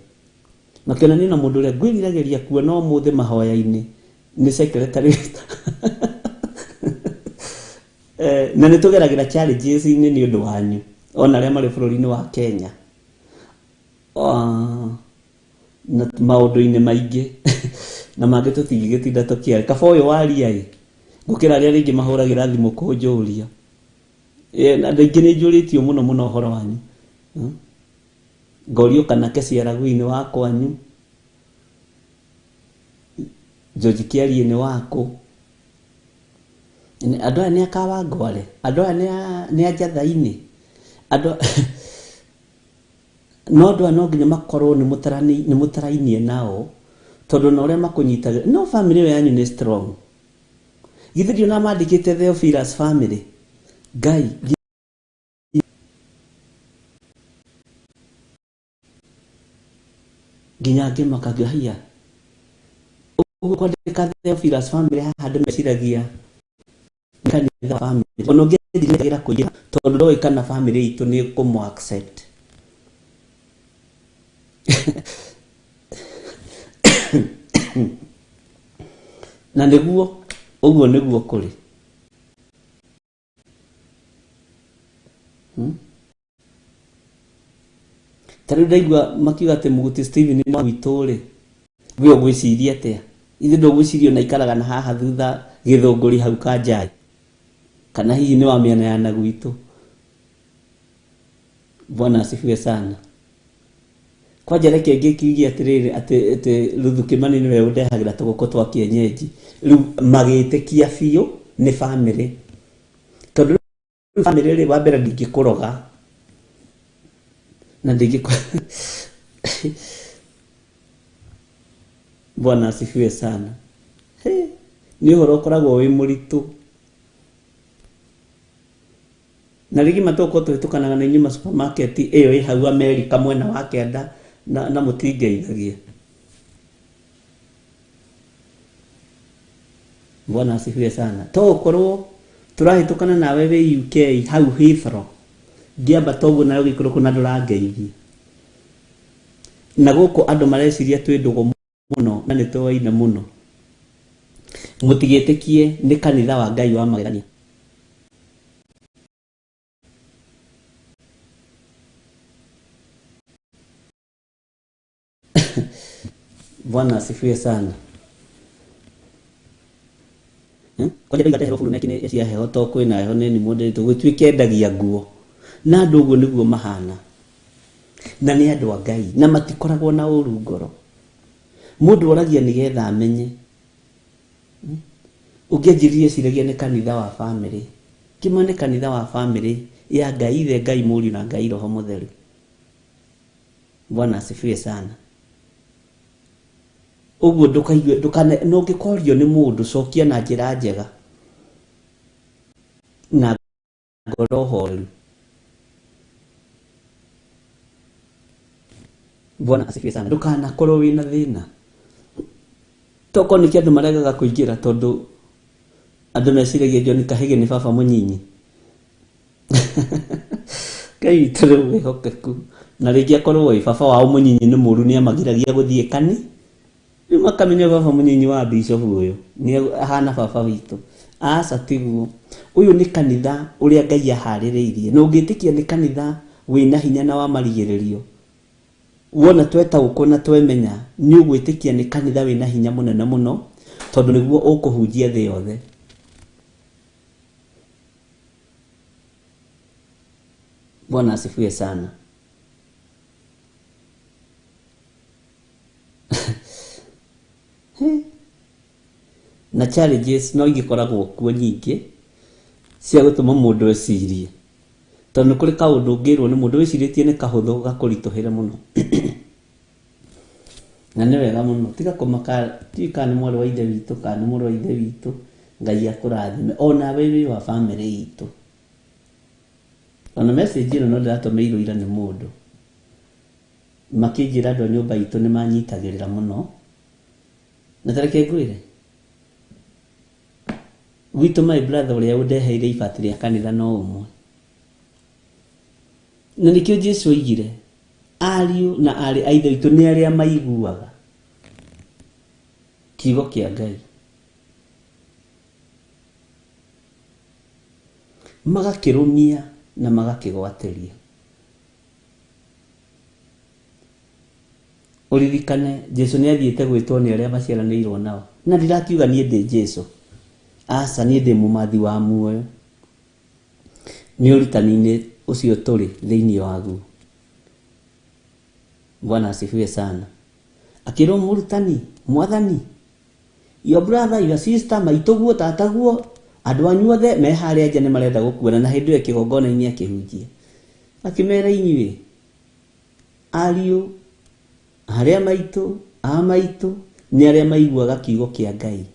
makĩona niĩ na mũndũ ũrĩa ngwĩriragĩria kuona ũmũthĩ mahoya-inĩ nĩ secretary witũ. Na nĩ tũgeragĩra challenges-inĩ nĩ ũndũ wanyu ona arĩa marĩ bũrũri-inĩ wa Kenya. Na maũndũ-inĩ maingĩ na mangĩ tũtingĩgĩtinda tũkĩaria. Kaba ũyũ waria ĩ gũkĩra arĩa rĩngĩ mahũragĩra thimũ kũnjũria. Na andũ aingĩ nĩ njũrĩtio mũno mũno ũhoro wanyu. Ngorio kana Keciaragui nĩ wa kwanyu, George Kĩarie nĩ wakũ. Andũ aya nĩ a Kawangware, andũ aya nĩ a Njatha-inĩ, andũ no andũ aya no nginya makorwo nĩ mũtarainie nao tondũ na ũrĩa makũnyitagĩra. No family ĩyo yanyu nĩ strong. Githĩ ndionaga mandĩkĩte Theophilus family. Ngai nginya ngĩmaka ngiuga haiya, ũguo kwandĩka Theophilus family haha andũ meciragia nĩ kanitha wa family. Ona ũngĩenjire kũingĩra tondũ ndoĩ kana family itũ nĩ kũmũ accept. Na nĩguo ũguo nĩguo kũrĩ. Ta rĩu ndaigua makiuga atĩ Mũguti Steven nĩ wa gwitũ rĩ, we ũgwĩciria atĩa? Ithe ndũgwĩciria ona ikaraga na haha thutha gĩthũngũri hau Kanjai, kana hihi nĩ wa mĩena ya na gwitũ? Bwana asifiwe sana. Kwanja reke ngĩkiugie atĩrĩrĩ atĩ Ruthu Kĩmani nĩwe ũndehagĩra tũgũkũ twa kienyeji. Rĩu magĩtĩkia biũ nĩ family. Tondũ rĩu family rĩ, wa mbere ndingĩkũroga na ndingĩkũ Bwana asifiwe sana. He, nĩ ũhoro ũkoragwo wĩ mũritũ. Na rĩngĩ matũgũkorwo tũhĩtũkanaga na inyuĩ ma supermarket ĩyo ĩ hau Amerika mwena wa kĩanda na mũtingeithagia. Bwana asifiwe sana. To ũkorwo tũrahĩtũkana nawe wĩ UK hau Heathrow, ngĩambata ũguo nawe ũgĩikũrũka na ndũrangeithia. Na gũkũ andũ mareciria twĩ ndũgũ mũno na nĩ tũoine mũno. Mũtigĩtĩkie nĩ kanitha wa Ngai wa magegania. Bwana asifiwe sana. Kwanja ndaiga heho buru nekine cia heho to kwina heho nĩ mũndũ tũgũtuĩke endagia nguo. Na andũ ũguo nĩguo mahana. Na nĩ andũ a Ngai na matikoragwo na ũru ngoro. Mũndũ oragia nĩgetha amenye. Ũngĩanjĩrire eciragia nĩ kanitha wa family. Kĩmwe nĩ kanitha wa family ya Ngai Ithe, Ngai Mũriũ na Ngai Roho Mũtheru. Bwana asifiwe sana. Ũguo ndũkaigue, ndũkane, no ũngĩkorio nĩ mũndũ cokia na njĩra njega na ngoro horeru. Bwana asifiwe sana. Ndũkanakorwo wĩna thĩna. Tokorwo nĩkĩo andũ maregaga kũingĩra tondũ andũ meciragia John Kahĩgĩ nĩ baba mũnyinyi. Ngai witũ nĩ mwĩhokeku. Na rĩngĩ akorwo ĩ baba wao mũnyinyi nĩ mũru nĩ amagiragia gũthiĩ kani. Rĩu makamenya baba mũnyinyi wa bishop ũyũ nĩ ahana baba witũ. Aca tiguo. Ũyũ nĩ kanitha ũrĩa Ngai aharĩrĩirie. Na ũngĩtĩkia nĩ kanitha wĩna hinya na wa marigĩrĩrio. Wona twetaũkwo na twemenya nĩ ũgwĩtĩkia nĩ kanitha wĩna hinya mũnene mũno tondũ nĩguo ũkũhunjia thĩ yothe. Bwana asifiwe sana. Na challenges no ingĩkoragwo kuo nyingĩ cia gũtũma mũndũ ecirie. Tondũ nĩ kũrĩ kaũndũ ũngĩrwo nĩ mũndũ wĩcirĩtie nĩ kahũthũ gakũritũhĩre mũno. Na nĩ wega mũno. Tiga kũmaka, ndiũĩ kana nĩ mwarĩ wa ithe witũ kana nĩ mũrũ wa ithe witũ. Ngai akũrathime. Ona we wĩ wa family itũ. Ona message ĩno no ndĩratũmĩirwo ira nĩ mũndũ. Makĩnjĩra andũ a nyũmba itũ nĩ manyitagĩrĩra mũno. Na ta reke ngwĩre, gwitũ my brother ũrĩa ũndeheire ibati rĩa kanitha no ũmwe. Na nĩkĩo Jesu oigire, ariũ na aarĩ a Ithe witũ nĩ arĩa maiguaga kiugo kĩa Ngai. Magakĩrũmia na magakĩgwatĩria. Ũririkane Jesu nĩ athiĩte gwĩtwo nĩ arĩa maciaranĩirwo nao. Na ndirakiuga niĩ ndĩ Jesu. Aca, niĩ ndĩ mũmathi wa muoyo. Nĩ ũrutani-inĩ ũcio tũrĩ thĩinĩ waguo. Bwana asifiwe sana. Akĩrwo mũrutani, mwathani, your brother, your sister, maitũguo, tataguo, andũ anyu othe me harĩa nja nĩ marenda gũkuona, na hĩndĩ ĩyo kĩgongona-inĩ akĩhunjia. Akĩmera inyuĩ ariũ arĩa maitũ, a maitũ, nĩ arĩa maiguaga kiugo kĩa Ngai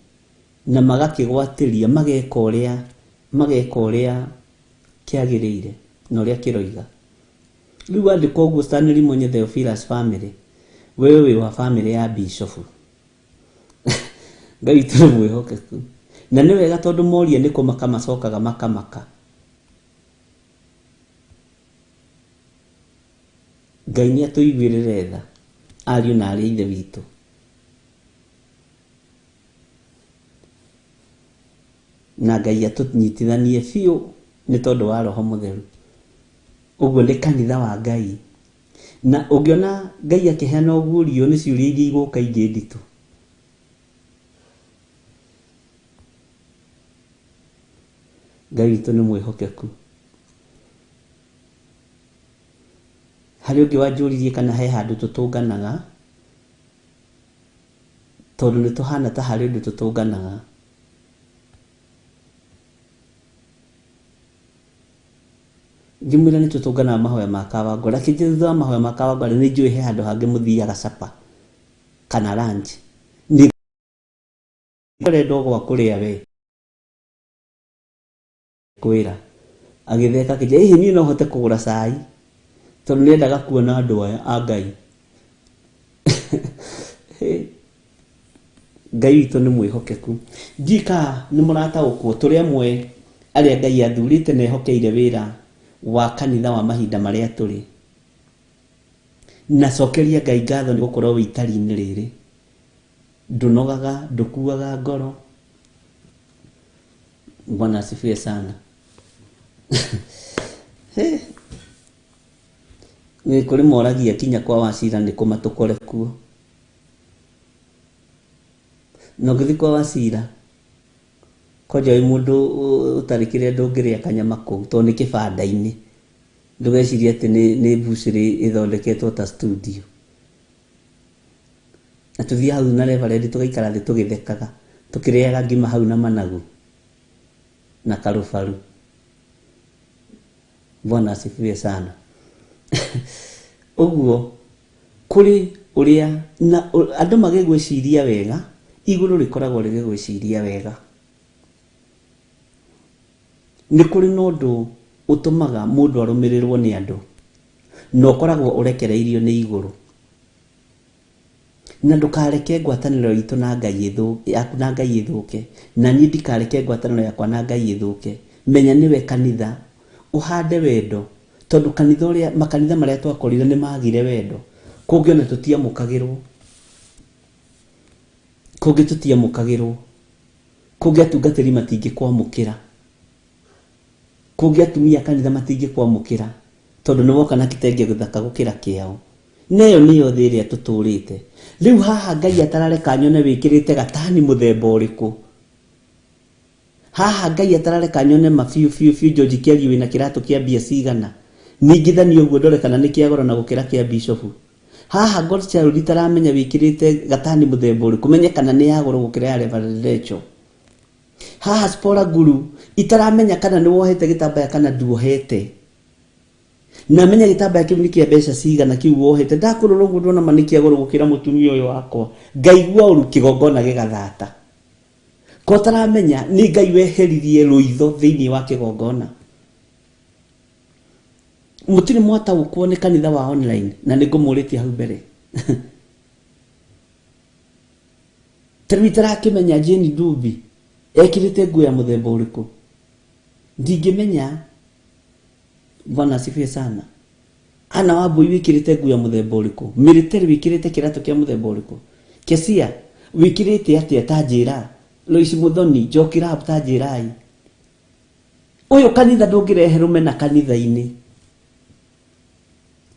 na magakĩgwatĩria, mageka ũrĩa, mageka ũrĩa kĩagĩrĩire na ũrĩa kĩroiga. Rĩu wandĩka ũguo Stanley Munye Theophilus family, wewe wĩ wa family ya bishofu. Ngai witũ nĩ mwĩhokeku. Na nĩ wega tondũ moria nĩ kũmaka macokaga makamaka. Ngai nĩ atũiguĩrĩre tha, ariũ na arĩ a ithe witũ. Na Ngai atũnyitithanie biũ nĩ tondũ wa Roho Mũtheru. Ũguo nĩ kanitha wa Ngai. Na ũngĩona Ngai akĩheana ũguũrio nĩ ciũria iria igũka ingĩ nditũ. Ngai witũ nĩ mwĩhokeku. Harĩ ũngĩ wanjũririe kana he handũ tũtũnganaga, tondũ nĩ tũhana ta harĩ ũndũ tũtũnganaga. Ngĩmwĩra nĩ tũtũnganaga mahoya ma Kawangware. Akĩnjĩra thutha wa mahoya ma Kawangware nĩ njũĩ he handũ hangĩ mũthiaga supper kana lunch. Nĩ ũrenda o gwa kũrĩa we. Kwĩra. Agĩtheka akĩnjĩra, ĩhĩ niĩ no hote kũgũra cai tondũ nĩ endaga kuona andũ aya a Ngai. Ngai witũ nĩ mwĩhokeku. Ndiũĩ kana nĩ mũrataũkwo, tũrĩ amwe arĩa Ngai athurĩte na ehokeire wĩra wa kanitha wa mahinda marĩa tũrĩ. Na cokeria Ngai ngatho nĩ gũkorwo wĩ itari-inĩ rĩrĩ. Ndũnogaga, ndũkuaga ngoro. Bwana asifiwe sana. Nĩ kũrĩ moragia kinya kwa Wachira nĩ kũ matũkore kuo. Na ũngĩthiĩ kwa Wachira, kwanja wĩ mũndũ ũtarĩ kĩrĩa ndũngĩrĩa kanyama kũu tondũ nĩ kĩbanda-inĩ. Ndũgecirie atĩ nĩ mbucĩrĩ ĩthondeketwo ta studio. Na tũthiĩ hau na reverend tũgaikara thĩ tũgĩthekaga, tũkĩrĩaga ngima hau na managu na karũbaru. Bwana asifiwe sana. Ũguo kũrĩ ũrĩa na andũ magĩgwĩciria wega, igũrũ rĩkoragwo rĩgĩgwĩciria wega. Nĩ kũrĩ na ũndũ ũtũmaga mũndũ arũmĩrĩrwo nĩ andũ na ũkoragwo ũrekereirio nĩ igũrũ. Na ndũkareke ngwatanĩro itũ na Ngai yaku na Ngai ĩthũke, na niĩ ndikareke ngwatanĩro yakwa na Ngai ĩthũke. Menya nĩwe kanitha, ũhande wendo, tondũ kanitha ũrĩa, makanitha marĩa twakorire nĩ magire wendo. Kũngĩ ona tũtiamũkagĩrwo, kũngĩ tũtiamũkagĩrwo, kũngĩ atungatĩri matingĩkwamũkĩra, kũngĩ atumia a kanitha matingĩkwamũkĩra tondũ nĩ woka na kitenge gĩthaka gũkĩra kĩao. Na ĩyo nĩyo thĩ ĩrĩa tũtũrĩte. Rĩu haha Ngai atarareka nyone wĩkĩrĩte gatani mũthemba ũrĩkũ. Haha Ngai atarareka nyone ma biũ biũ biũ George Kĩarie wĩna kĩratũ kĩa mbia cigana. Ningithanie ũguo ndore kana nĩ kĩa goro na gũkĩra kĩa bishofu. Haha Godchild itaramenya wĩkĩrĩte gatani mũthemba ũrĩkũ menye kana nĩ ya goro gũkĩra ya Reverend Rachel. Haha Spora Guru itaramenya kana nĩ wohete gĩtambaya kana nduohete. Na menya gĩtambaya kĩu nĩ kĩa mbeca cigana kĩu wohete. Ndakũrora ũguo ndona ma nĩ kĩa goro gũkĩra mũtumia ũyũ wakwa. Ngaigua ũru kĩgongona gĩgathata. Ko ũtaramenya nĩ Ngai weheririe rũitho thĩinĩ wa kĩgongona. Mũtirĩ mwataũkwo nĩ kanitha wa online na nĩ ngũmũrĩtie hau mbere. Ta rĩu itarakĩmenya Jane Ndumbi ekĩrĩte nguo ya mũthemba ũrĩkũ. Ndingĩmenya. Bwana asifiwe sana. Ana Wambui wĩkĩrĩte nguo ya mũthemba ũrĩkũ? Mĩrĩterĩ wĩkĩrĩte kĩratũ kĩa mũthemba ũrĩkũ? Kesia wĩkĩrĩte atĩa ta njĩra? Lois Muthoni, Njoki Lab ta njĩrai. Ũyũ kanitha ndũngĩrehe rũmena kanitha-inĩ.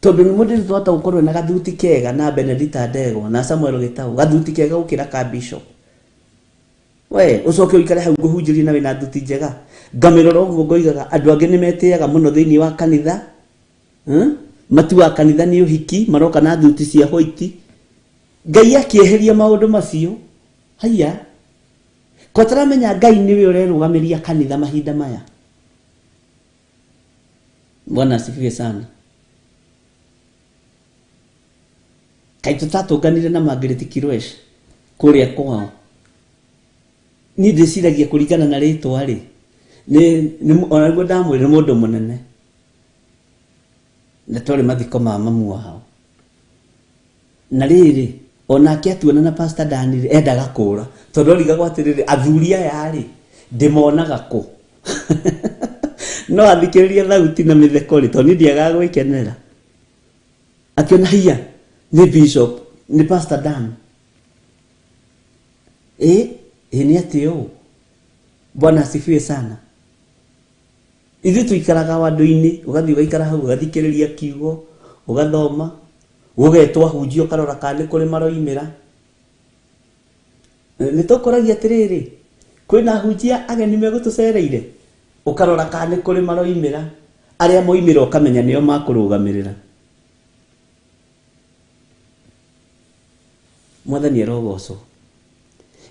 Tondũ nĩ mũndũ twahota gũkorwo na gathuti kega na Benedita Ndegwa na Samuel Gĩtaũ, gathuti kega gũkĩra ka bishop. We ũcoke ũikare hau ngũhunjĩrie na wĩna thuti njega. Ngamĩrora ũguo ngoigaga andũ angĩ nĩ metĩaga mũno thĩinĩ wa kanitha. Matuaga kanitha nĩ ũhiki, maroka na thuti cia white. Ngai akĩeheria maũndũ macio. Haiya. Ko taramenya Ngai nĩwe ũrerũgamĩria kanitha mahinda maya. Bwana asifiwe sana. Kaĩ tũtatũnganire na Margaret Kirwesh kũrĩa kwao. Niĩ ndĩciragia kũringana na rĩtwa rĩ, ona nĩguo ndamwĩrire nĩ mũndũ mũnene. Na twarĩ mathiko ma mamu wao. Na rĩrĩ, onake atuona na Pastor Dan rĩ, endaga kũra. Tondũ arigagwo atĩrĩrĩ, athuri aya rĩ, ndĩmonaga kũ? No athikĩrĩria thauti na mĩtheko rĩ, tondũ niĩ ndiagaga gwĩkenera. Akĩona haiya, nĩ bishop, nĩ Pastor Dan. Ĩ, ĩ nĩ atĩ ũũ. Bwana asifiwe sana. Ithuĩ tũikaraga andũ-inĩ, ũgathiĩ ũgaikara hau, ũgathikĩrĩria kiugo, ũgathoma, gũgetwo ahunjia ũkarora kana nĩ kũrĩ maroimĩra. Nĩ tũkũragia atĩrĩrĩ, kwĩna ahunjia ageni megũtũcereire, ũkarora kana nĩ kũrĩ maroimĩra, arĩa moimĩra ũkamenya nĩo makũrũgamĩrĩra. Mwathani arogocwo.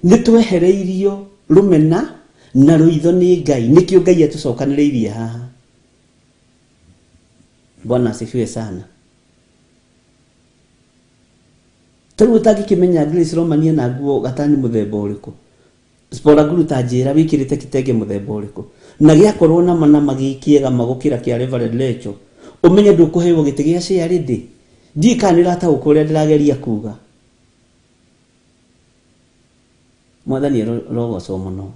Nĩ twehereirio rũmena na rũitho nĩ Ngai, nĩkĩo Ngai atũcokanĩrĩirie haha. Bwana asifiwe sana. Tarĩu ũtangĩkĩmenya Grace Romania na nguo gatani mũthemba ũrĩkũ, Spora Guru ta njĩra wĩkĩrĩte kitenge mũthemba ũrĩkũ, na gĩakorwo na nama gĩ kĩega ma gũkĩra kĩa Reverend Lecho, ũmenye ndũkũheirwo gĩtĩ gĩa chair lady. Ndiũĩ kana nĩ ũrataũkwo ũrĩa ndĩrageria kuga. Mwathani arogocwo mũno.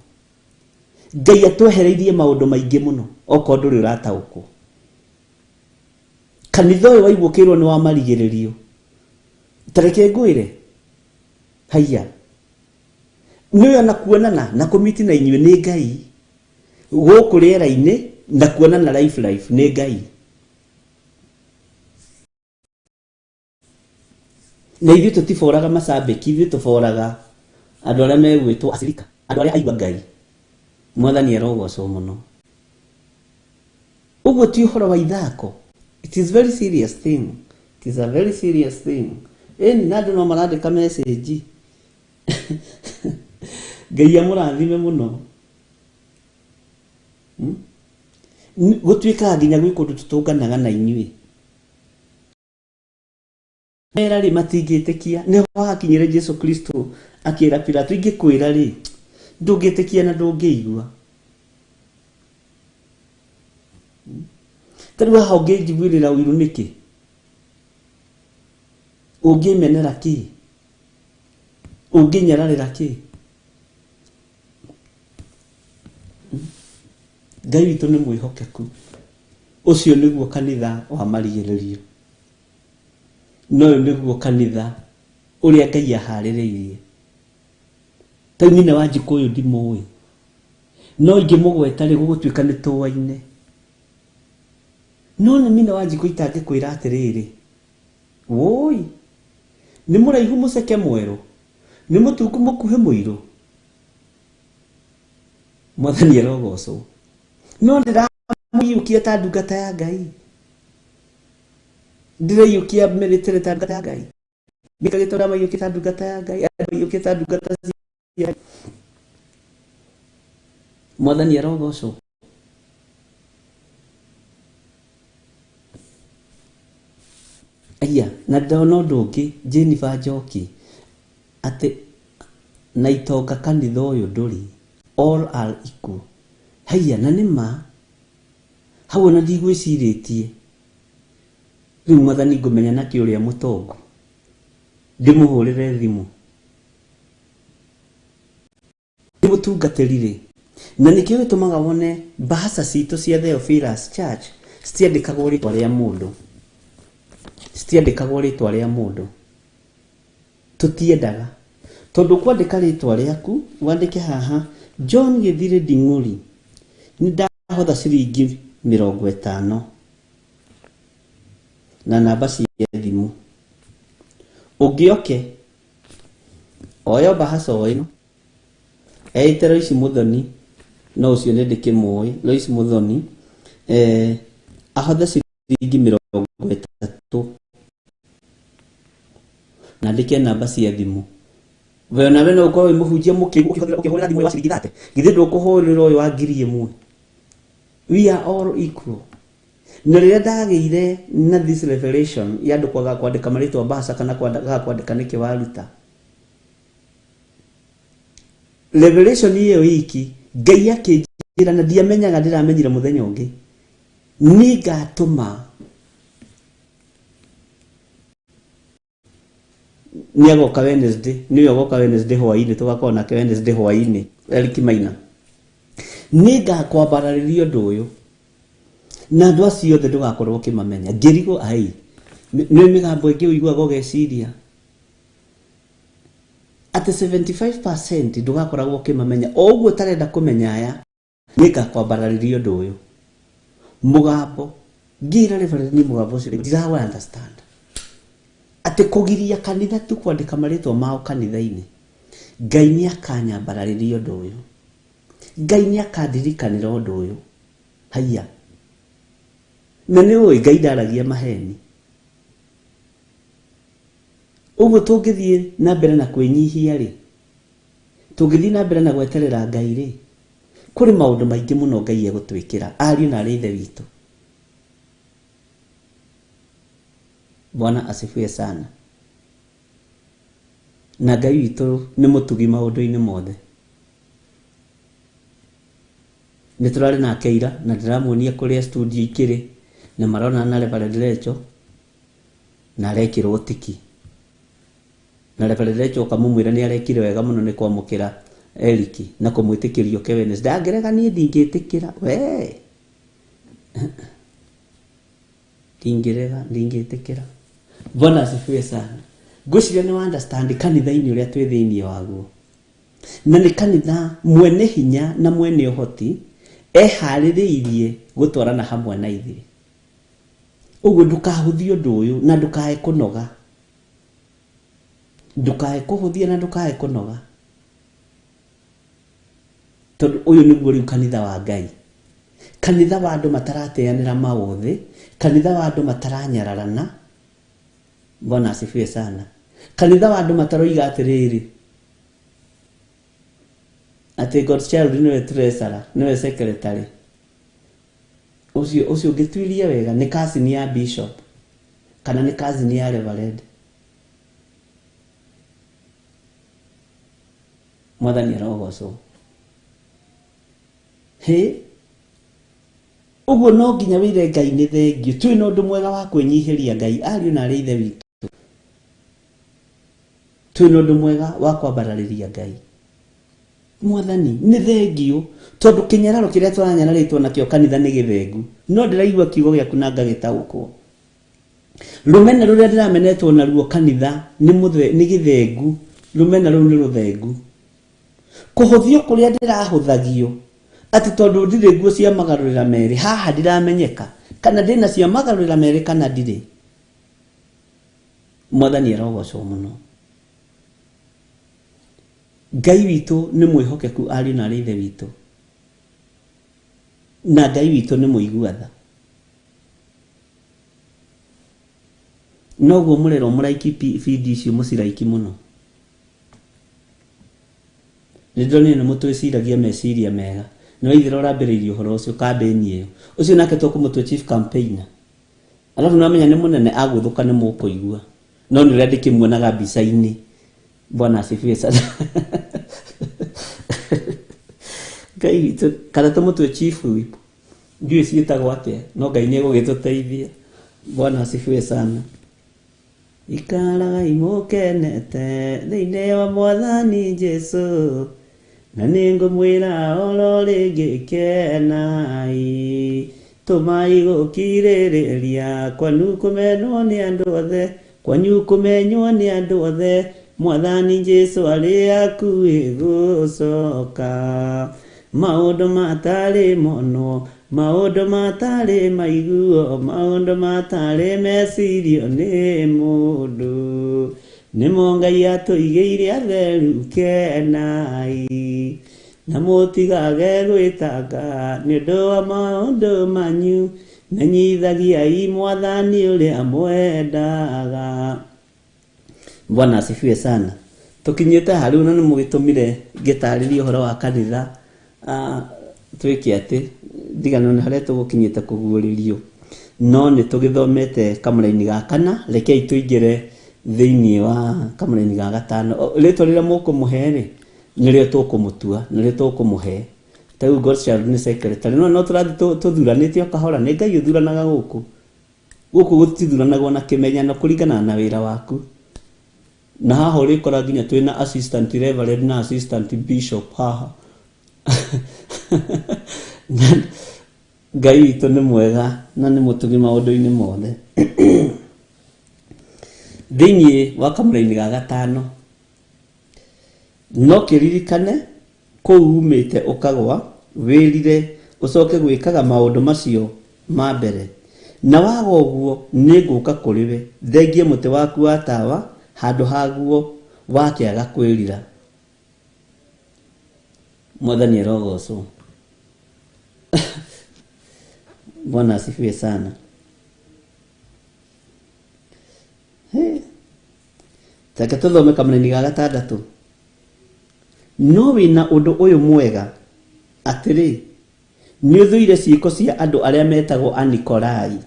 Ngai atwehereirie maũndũ maingĩ mũno, okorwo ndũrĩ ũrataũkwo. Kanitha ũyũ waigua ũkĩrwo nĩ wa marigĩrĩrio. Ta reke ngwĩre, haiya, nĩ ona kuonana na kũmiti na inyuĩ nĩ Ngai. Gũkũ rĩera-inĩ na kuonana life life nĩ Ngai. Na ithuĩ tũtiboraga macambĩki, ithuĩ tũboraga andũ arĩa megwĩtwo acirika, andũ arĩa aigua Ngai. Mwathani arogocwo mũno. Ũguo ti ũhoro wa ithako. It is very serious thing. It is a very serious thing. Ĩni na andũ no marandĩka message. Ngai amũrathime mũno. Gũtuĩkaga nginya gwĩ kũndũ tũtũnganaga na inyuĩ. Mera rĩ matingĩtĩkia. Nĩho hakinyire Jesu Kristo akĩra Pilato, ingĩkwĩra rĩ, ndũngĩtĩkia na ndũngĩigua. Ta rĩu haha ũngĩnjiguĩrĩra ũiru nĩkĩ? Ũngĩmenera kĩ? Ũngĩnyararĩra kĩ? Ngai witũ nĩ mwĩhokeku. Ũcio nĩguo kanitha wa marigĩrĩrio. No ũyũ nĩguo kanitha ũrĩa Ngai aharĩrĩirie. Ta rĩu nyina wa Njikũ ũyũ ndimũĩ. No ingĩmũgweta rĩ, gũgũtuĩka nĩ tũaine. No nĩ nyina wa Njikũ itangĩkwĩra atĩrĩrĩ, wũi, nĩ mũraihu mũceke mwerũ, nĩ mũtungu mũkuhĩ mũirũ. Mwathani arogocwo. No ndĩramũiyũkia ta ndungata ya Ngai. Ndĩraiyũkia mĩrĩtĩre ta ndungata ya Ngai. Mĩkagĩte ndĩramaiyũkia ta ndungata ya Ngai. Andũ ta ndungata cia Mwathani arogocwo. Aya, na ndona ũndũ ũngĩ Jennifer Njoki atĩ na itonga kanitha ũyũ ndũrĩ, all are equal. Haiya, na nĩ ma hau ona ndigwĩcirĩtie. Rĩu Mwathani ngũmenya nakĩ ũrĩa mũtongu, ndĩmũhũrĩre thimũ ndĩmũtungatĩri rĩ. Na nĩkĩo gĩtũmaga wone mbahaca citũ cia Theophilus Church citiandĩkagwo rĩtwa rĩa mũndũ, citiandĩkagwo rĩtwa rĩa mũndũ. Tũtiendaga, tondũ kwandĩka rĩtwa rĩaku wandĩke haha John Gĩthirĩ Nding'ũri, nĩ Arahotha ciringi 50 na namba cia thimũ. Ũngĩ oke oyo mbahaca o ĩno eĩte Loice Muthoni, no ũcio nĩ ndĩkĩmũĩ Loice Muthoni, ahothe ciringi 30 na andĩke namba cia thimũ. We onawe no ũkorwo wĩ mũhunjia mũkĩgu ũkĩhũrĩra thimũ wa ciringi 30, githĩ ndũkũhũrĩra ũyũ wa 1000? We are all equal. Na rĩrĩa ndagĩire na this revelation ya andũ kwaga kwandĩka marĩtwa mbahaca kana kwaga kwandĩka nĩkĩ waruta, revelation ĩyo iki Ngai akĩnjĩra, na ndiamenyaga, ndĩramenyire mũthenya ũngĩ, nĩngatũma nĩagoka Wednesday, nĩwe agoka Wednesday hwaĩ-inĩ, tũgakorwo nake Wednesday hwaĩ-inĩ, Eric Maina. Nĩngakwambararĩria ũndũ ũyũ na andũ acio othe ndũgakorwo ũkĩmamenya. Ngĩrigwo ai nĩ mĩgambo ĩngĩ ũiguaga ũgeciria atĩ 75% ndũgakoragwo ũkĩmamenya. O ũguo ũtarenda kũmenya aya, nĩngakwambararĩria ũndũ ũyũ. Mũgambo ngĩra reverend, nĩ mũgambo ũcio ndirawa understand atĩ kũgiria kanitha tu kwandĩka marĩtwa mao kanitha-inĩ, Ngai nĩ akanyambararĩria ũndũ ũyũ, Ngai nĩ akandirikanĩra ũndũ ũyũ. Haiya, na nĩ ũĩ Ngai ndaragia maheni. Ũguo tũngĩthiĩ na mbere na kwĩnyihia rĩ, tũngĩthiĩ na mbere na gweterera Ngai rĩ, kũrĩ maũndũ maingĩ mũno Ngai egũtwĩkĩra, ariũ na arĩ ithe witũ. Bwana asifiwe sana. Na Ngai witũ nĩ mũtugi maũndũ-inĩ mothe. Nĩ tũrarĩ nake ira na ndĩramuonia kũrĩa studio ikĩrĩ, na marona na Reverend Rachel na arekĩrwo tiki. Na Reverend Rachel ũkamũmwĩra nĩ arekire wega mũno nĩ kwamũkĩra Eric na kũmwĩtĩkĩria oke Wednesday. Ndangĩrega, niĩ ndingĩtĩkĩra we, ndingĩrega, ndingĩtĩkĩra. Bwana asifiwe sana. Ngwĩciria nĩ understand kanitha-inĩ ũrĩa twĩ thĩinĩ waguo, na nĩ kanitha mwene hinya na mwene ũhoti eharĩrĩirie gũtwarana hamwe na ithuĩ. Ũguo ndũkahũthie ũndũ ũyũ na ndũkae kũnoga, ndũkae kũhũthia na ndũkae kũnoga, tondũ ũyũ nĩguo rĩu kanitha wa Ngai, kanitha wa andũ matarateanĩra maũthĩ, kanitha wa andũ mataranyararana. Bwana asifiwe sana. Kanitha wa andũ mataroiga atĩrĩrĩ atĩ God child nĩwe treasurer, nĩwe secretary. Ũcio ũcio ũngĩtuiria wega nĩ cousin ya bishop kana nĩ cousin ya reverend. Mwathani arogocwo. Hĩ, ũguo no nginya wĩre Ngai nĩ thengiũ. Twĩ na ũndũ mwega wa kwĩnyihĩria Ngai, ariũ na arĩ ithe witũ. Twĩ na ũndũ mwega wa kwambararĩria Ngai. Mwathani nĩ thengiũ, tondũ kĩnyararo kĩrĩa tũranyararĩtwo nakĩo kanitha nĩ gĩthengu, no ndĩraigua kiugo gĩaku na ngagĩtaũkwo. Rũmena rũrĩa ndĩramenetwo naruo kanitha nĩ gĩthengu, rũmena rũu nĩ rũthengu. Kũhũthio kũrĩa ndĩrahũthagio atĩ tondũ ndirĩ nguo cia magarũrĩra merĩ, haha ndiramenyeka kana ndĩna cia magarũrĩra merĩ kana ndirĩ. Mwathani arogocwo mũno. Ngai witũ nĩ mwĩhokeku, ariũ na arĩ ithe witũ, na Ngai witũ nĩ mũigua tha. Noguo mũrerwo mũraiki video icio, mũciraiki mũno. Nĩ ndĩronire nĩ mũtwĩciragia meciria mega. Nĩ waithĩra ũrambĩrĩirie ũhoro ũcio, kambĩni ĩyo, ũcio nake tũkũmũtua chief campaigner. Alafu nĩ wamenya nĩ mũnene, agũthũka nĩ mũkũigua, no nĩ ũrĩa ndĩkĩmuonaga mbica-inĩ. Bwana asifiwe sana. Ngai witũ, kana tũmũtue chief whip, ndiũĩ ciĩtagwo atĩa, no Ngai nĩ egũgĩtũteithia. Bwana asifiwe sana. Ikaragai mũkenete thĩinĩ wa Mwathani Jesu, na nĩngũmwĩra oro rĩngĩ, kenai. Tũmai gũkirĩrĩria kwanu kũmenwo nĩ andũ othe, kwanyu kũmenywo nĩ andũ othe, Mwathani Jesu arĩ hakuhĩ gũcoka. Maũndũ matarĩ monwo, maũndũ matarĩ maiguo, maũndũ matarĩ mecirio nĩ mũndũ. Nĩmo Ngai atũigĩire atheru kenai. Na mũtigage gwĩtanga nĩ ũndũ wa maũndũ manyu, menyithagiai mwathani ũrĩa mwendaga. Bwana asifiwe sana. Tukinyĩte harĩ na nĩ mũgĩtũmire ngĩtarĩrie ũhoro wa kanitha twĩke atĩ ndigano nĩ harĩa tũgũkinyĩte kũguũrĩrio no nĩ tũgĩthomete kamũraini ga kana rekei tũingĩre thĩinĩ wa kamũraini ga gatano rĩtwa rĩrĩa mũkũmũhe rĩ nĩrĩo tũkũmũtua nĩrĩo tũkũmũhe ta rĩu Godchild nĩ secretary no no tũrathiĩ tũthuranĩte o kahora nĩ Ngai ũthuranaga gũkũ gũkũ gũtithuranagwo na kĩmenyano kũringana na wĩra waku na haha ũrĩkora nginya twĩna assistant reverend na assistant bishop haha Ngai witũ nĩ mwega na nĩ mũtugi maũndũ-inĩ mothe thĩinĩ wa kamũraini ga gatano no kĩririkane kũu umĩte ũkagwa wĩrire ũcoke gwĩkaga maũndũ macio ma mbere na waga ũguo nĩ ngũka kũrĩ we thengie mũtĩ waku wa tawa handũ haguo wakĩaga kwĩrira mwathani arogocwo bwana asifiwe sana Hey. Reke tũthome kamũraini ga gatandatũ no wĩna ũndũ ũyũ mwega atĩrĩ nĩ ũthũire ciĩko cia andũ arĩa metagwo Anikolai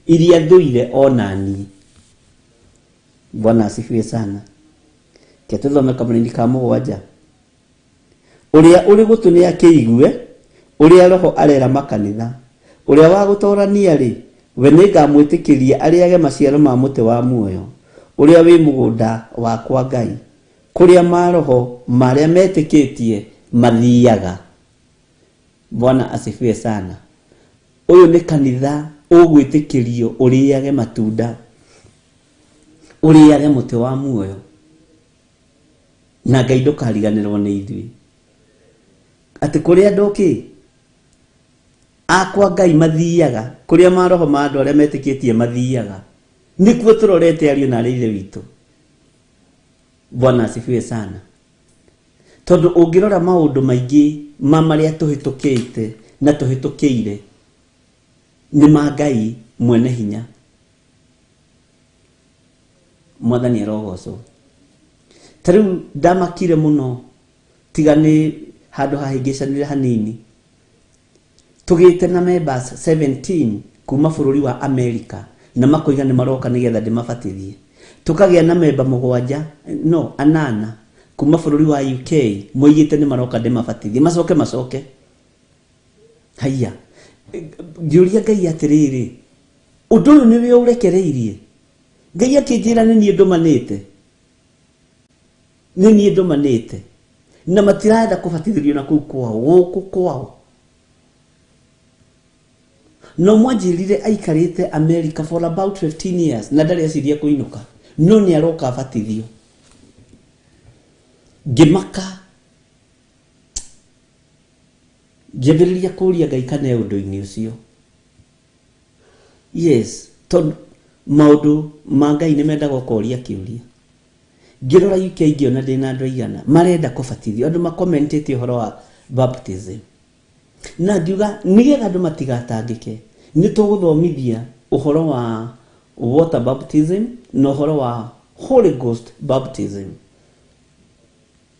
iria thũire ona niĩ bwana asifiwe sana reke tũthome kamũraini ka mũgwanja ũrĩa ũrĩ gũtũ nĩ akĩigue ũrĩa roho arera makanitha ũrĩa wa gũtorania rĩ we nĩngamwĩtĩkĩria arĩage maciaro ma mũtĩ wa muoyo ũrĩa wĩ mũgũnda wakwa Ngai kũrĩa maroho marĩa metĩkĩtie mathiaga bwana asifiwe sana ũyũ nĩ kanitha ũgwĩtĩkĩrio ũrĩage matunda ũrĩage mũtĩ wa muoyo na Ngai ndũkariganĩrwo nĩ ithuĩ atĩ kũrĩa andũ kĩ akwa Ngai mathiaga kũrĩa maroho ma andũ arĩa metĩkĩtie mathiaga nĩkuo tũrorete ariũ na arĩ ithe witũ bwana asifiwe sana tondũ ũngĩrora maũndũ maingĩ ma marĩa tũhĩtũkĩte na tũhĩtũkĩire nĩ ma Ngai mwene hinya mwathani arogocwo ta rĩu ndamakire mũno tiga nĩ handũ hahĩngĩcanire hanini tũgĩte na members 17 kuma bũrũri wa America na makoiga nĩ maroka nĩgetha ndĩmabatithie tũkagĩa na memba mũgwanja no anana kuma bũrũri wa UK moigĩte nĩ maroka ndĩmabatithie macoke macoke haiya ngĩũria Ngai atĩrĩrĩ ũndũ ũyũ nĩwe ũrekereirie Ngai akĩnjĩra nĩ niĩ ndũmanĩte nĩ niĩ ndũmanĩte na matirenda kũbatithĩrio na kũu kwao gũkũ kwao no mwanjĩrire aikarĩte America for about 15 years na ndarĩ eciria kũinũka no nĩ aroka abatithio ngĩmaka ngĩambĩrĩria kũria Ngai kana e ũndũ-inĩ ũcio yes tondũ maũndũ ma Ngai nĩ mendaga ũkoria kĩũria ngĩrora UK ngĩona ndĩna andũ aigana marenda kũbatithio andũ makomentĩte ũhoro wa baptism na ngiuga nĩgetha andũ matigatangĩke nĩ tũgũthomithia ũhoro wa water baptism na ũhoro wa Holy Ghost baptism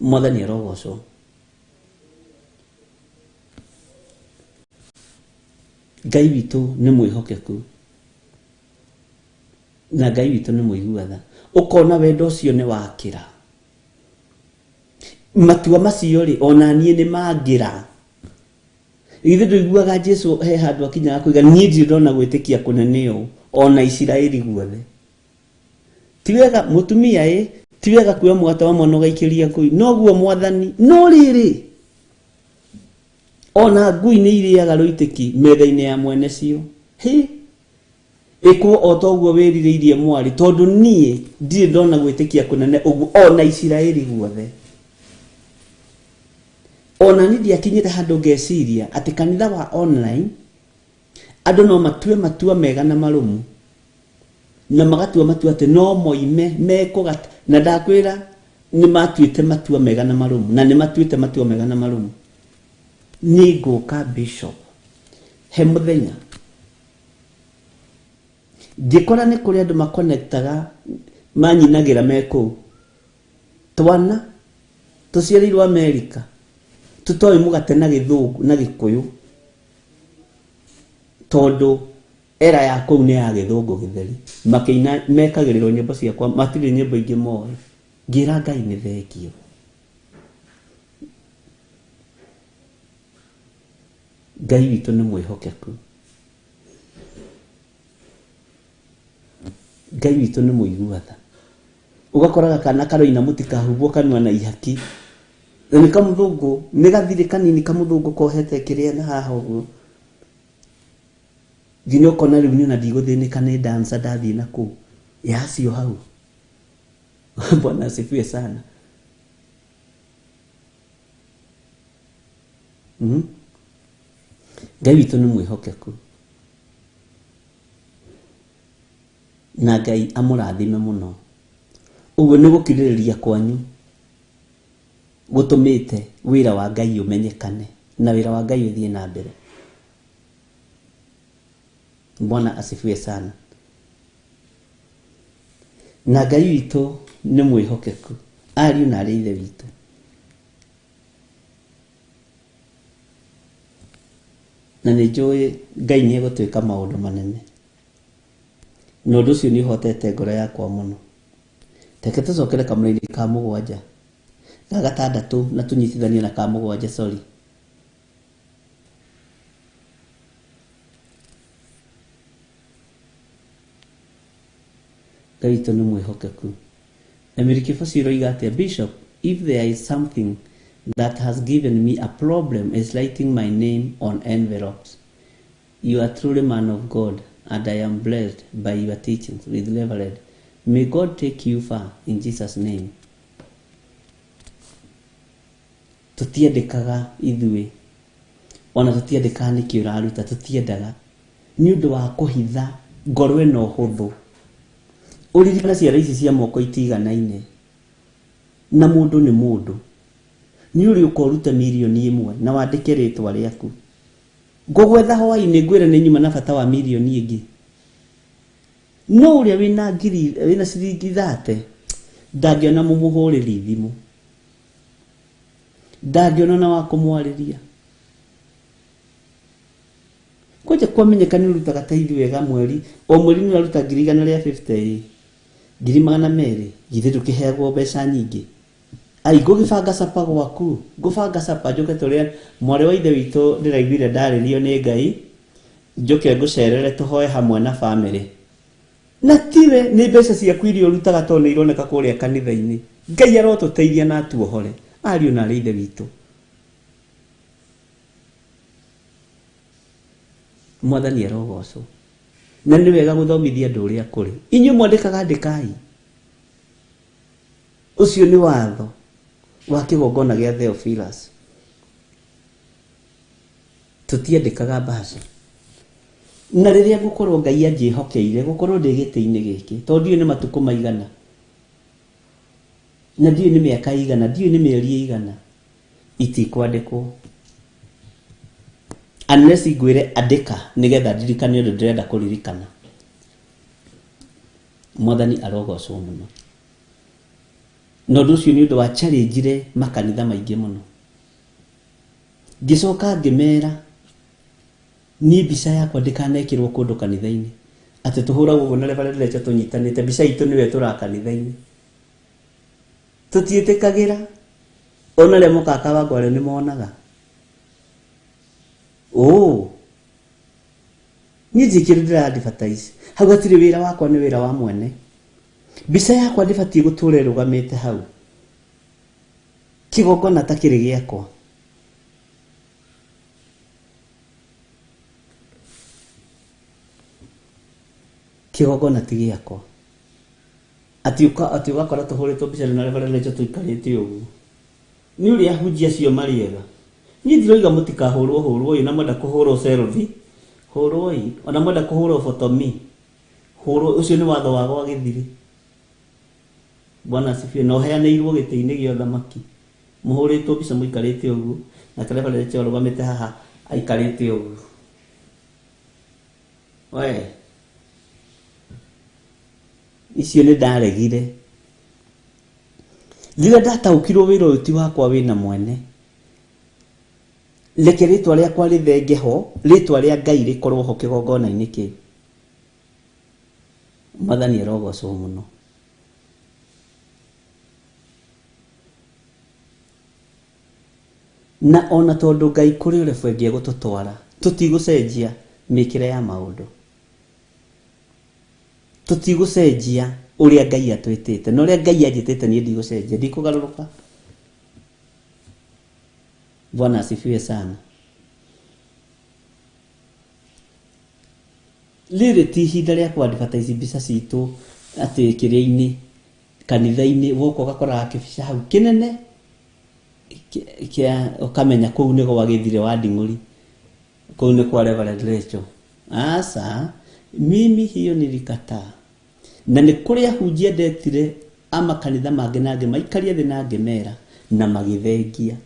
mwathani arogocwo Ngai witũ nĩ mwĩhokeku na Ngai witũ nĩ mũigua tha ũkona wendo ũcio nĩ wakĩra matua macio rĩ ona niĩ nĩ mangĩra ithuĩ ndũiguaga Jesu he handũ akinyaga kuiga niĩ ndirĩ ndona gwĩtĩkia kũnene ũũ ona Isiraeli guothe ti wega mũtumia ĩ ti wega kuoya mũgate wa mwana ũgaikĩria ngui noguo mwathani no rĩrĩ ona ngui nĩ irĩaga rũitĩki metha-inĩ ya mwene cio hĩ ĩkwo o toguo wĩrirĩirie mwarĩ tondũ niĩ ndirĩ ndona gwĩtĩkia kũnene ũguo ona Isiraeli guothe. Ona niĩ ndiakinyĩte handũ ngeciria atĩ kanitha wa online andũ no matue matua mega na marũmu, na magatua matua atĩ no moime mekũgata, na ndakwĩra nĩ matuĩte matua mega na marũmu, na nĩ matuĩte matua mega na marũmu. Niĩ ngũka bishop he mũthenya ngĩkora nĩ kũrĩ andũ makonektaga manyinagĩra me kũu, twana tũciarĩirwo Amerika tũtoĩ mũgate na gĩthũngũ na gĩkũyũ, tondũ era ya kũu nĩ ya gĩthũngũ gĩtheri, makĩina mekagĩrĩrwo nyĩmbo ciakwa, matirĩ nyĩmbo ingĩ moĩ. Ngĩra Ngai nĩ thengio. Ngai witũ nĩ mwĩhokeku, Ngai witũ nĩ mũigua tha. Ũgakoraga kana karoina mũtikahumbwo kanua na ihaki, na nĩ kamũthũngũ, nĩ gathirĩ kanini kamũthũngũ kohete kĩrĩa na haha ũguo, nginya ũkona rĩu niĩ ona ndigũthĩnĩka nĩ dancer ndathiĩ na kũu yacio hau. Bwana asifiwe sana. Ngai witũ nĩ mwĩhokeku, na Ngai amũrathime mũno. Ũguo nĩ gũkirĩrĩria kwanyu gũtũmĩte wĩra wa Ngai ũmenyekane na wĩra wa Ngai ũthiĩ na mbere. Bwana asifiwe sana. Na Ngai witũ nĩ mwĩhokeku, ariũ na arĩ ithe witũ. Na nĩ njũĩ Ngai nĩ egũtwĩka maũndũ manene, na ũndũ ũcio nĩ ũhotete ngoro yakwa mũno. Reke tũcokere kamũraini ka mũgwanja, ga gatandatũ, na tũnyitithanie na ka mũgwanja, sorry. Ngai witũ nĩ mwĩhokeku. Emily Kĩboci ũroiga atĩa? Bishop, if there is something that has given me a problem is writing my name on envelopes. You are truly man of God, and I am blessed by your teachings with Reverend. May God take you far in Jesus' name. Tũtiendekaga ithuĩ, ona tũtiendekaga nĩkĩ ũraruta, tũtiendaga nĩ ũndũ wa kũhitha ngoro ĩno hũthũ. Ũririkane ciara ici cia moko itiganaine, na mũndũ nĩ mũndũ. Nĩ ũrĩ ũka ũrute mirioni 1 na wandĩke rĩtwa rĩaku. Ngũgwetha hwaĩ-inĩ ngwĩre nĩ nyuma na bata wa mirioni ĩngĩ. No ũrĩa wĩna ngiri, wĩna ciringi 30 ndangĩona mũmũhũrĩri thimũ, ndangĩona na wa kũmwarĩria. Kwanja kwamenyeka nĩ ũrutaga taithi wega mweri o mweri, nĩ ũraruta ngiri igana rĩa 50, 200,000, githĩ ndũkĩheagwo mbeca nyingĩ? Ai, ngũgĩbanga capa gwaku, ngũbanga capa njũke tũrĩe. Mwarĩ wa ithe witũ, ndĩraiguire ndarĩrio nĩ Ngai njũke ngũcerere tũhoe hamwe na bamĩrĩ, na tiwe nĩ mbeca ciaku iria ũrutaga, tondũ nĩ ironeka kũrĩa kanitha-inĩ. Ngai arotũteithia na atuohore, ariũ na arĩ ithe witũ. Mwathani arogocwo. Na nĩ wega gũthomithia andũ ũrĩa kũrĩ. Inyuĩ mwandĩkaga, andĩkai. Ũcio nĩ watho wa kĩgongona gĩa Theophilus. Tũtiandĩkaga mbaca. Na rĩrĩa ngũkorwo Ngai anjĩhokeire gũkorwo ndĩ gĩtĩ-inĩ gĩkĩ, tondũ ndiũĩ nĩ matukũ maigana, na ndiũĩ nĩ mĩaka ĩigana, ndiũĩ nĩ mĩeri ĩigana, itikwandĩkwo unless ngwĩre andĩka nĩgetha ndirikane ũndũ ndĩrenda kũririkana. Mwathani arogocwo mũno. Na ũndũ ũcio nĩ ũndũ wa challenge makanitha maingĩ mũno. Ngĩcoka ngĩmera niĩ mbica yakwa ndĩkanekĩrwo kũndũ kanitha-inĩ, atĩ tũhũragwo ũguo na Reverend Rachel tũnyitanĩte, mbica itũ nĩyo ĩtũraga kanitha-inĩ. Tũtiĩtĩkagĩra. Ona arĩa mokaga Kawangware nĩ monaga. Oh, niĩ njĩkĩre ndĩra advertise hau, hatirĩ wĩra wakwa, nĩ wĩra wa mwene. Mbica yakwa ndĩbatiĩ gũtũra ĩrũgamĩte hau, kĩgongona ta kĩrĩ gĩakwa. Kĩgongona ti gĩakwa. Atĩ atĩ ũgakora tũhũrĩtwo mbica na Reverend Rachel tũikarĩte ũguo. Nĩ ũrĩa ahunjia acio marĩ ega. Niĩ ndiroiga mũtikahũrwo hũrwo na mwenda kũhũrwo selfie hũrwoi ona mwenda kũhũrwo photo me hũrwo ũcio nĩ watho wa gwa gĩthiri. Bwana asifiwe. Na ũheanĩirwo gĩtĩ-inĩ gĩa ũthamaki mũhũrĩtwo mbica mũikarĩte ũguo na Reverend Rachel arũgamĩte haha aikarĩte ũguo. We icio nĩ ndaregire rĩrĩa ndataũkirwo wĩra ũyũ ti wakwa wĩna mwene. Reke rĩtwa rĩakwa rĩthenge ho, rĩtwa rĩa Ngai rĩkorwo ho kĩgongona-inĩ kĩu. Mwathani arogocwo mũno. Na ona tondũ Ngai kũrĩ ũrebu ĩngĩ egũtũtwara, tũtigũcenjia mĩkĩre ya maũndũ, tũtigũcenjia ũrĩa Ngai atwĩtĩte, na ũrĩa Ngai anjĩtĩte niĩ ndigũcenjia, ndikũgarũrũka. Bwana asifiwe sana. Rĩrĩ ti ihinda rĩa kũ advertise mbica citũ atĩ kĩrĩa-inĩ kanitha-inĩ, woka ũgakoraga kĩbica hau kĩnene kĩa ũkamenya kũu nĩ gwa gĩthire wa nding'ũri, kũu nĩ kwa Reverend Rachel. Aca, mimi hiyo nilikataa. Na nĩ kũrĩ ahunjia ndetire a makanitha mangĩ na angĩ maikarie thĩ na ngĩmera na magĩthengia.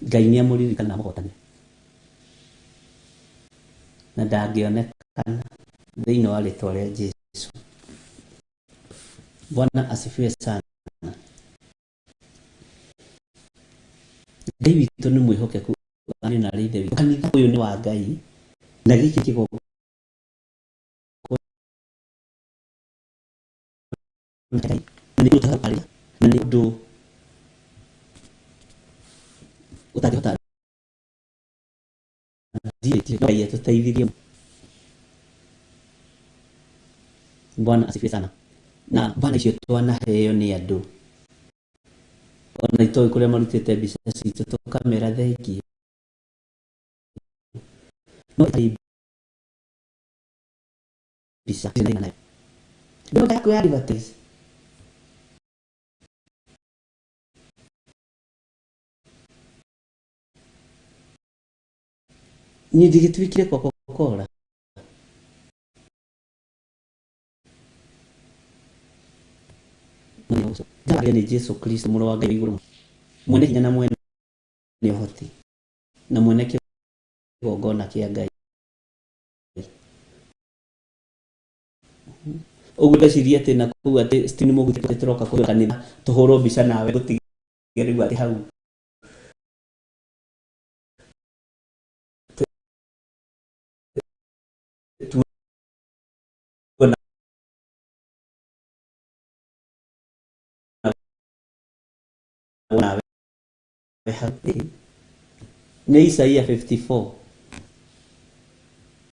Ngai nĩ amũririkana na amũhotane na ndangĩonekana thĩinĩ wa rĩtwa rĩa Jesu. Bwana asifiwe sana. Ngai witũ nĩ mwĩhokeku arĩ na arĩ ithe witũ. Kanitha ũyũ nĩ wa Ngai na gĩkĩ kĩgongona nĩ ũndũ na nĩ ũndũ ũtangĩhota Ngai atũteithirie. Bwana asifiwe sana. Na bana icio twanaheo nĩ andũ ona itoĩ kũrĩa marutĩte mbica citũ tũkamera thengiũ, no ĩtarĩ mbica nayo ndĩrenda kwĩ advertise. Niĩ ndigĩtuĩkire Coca-Cola. Nĩ Jesu Kristo mũrũ wa Ngai igũrũ, mwene hinya na mwene ũhoti na mwene kĩgongona kĩa Ngai. Ũguo ndeciria atĩ na kũu atĩ Stephen Mũguti tũroka kũu kanitha tũhũrwo mbica nawe gũtige rĩu atĩ hau nawe hau. Nĩ Isaia 54.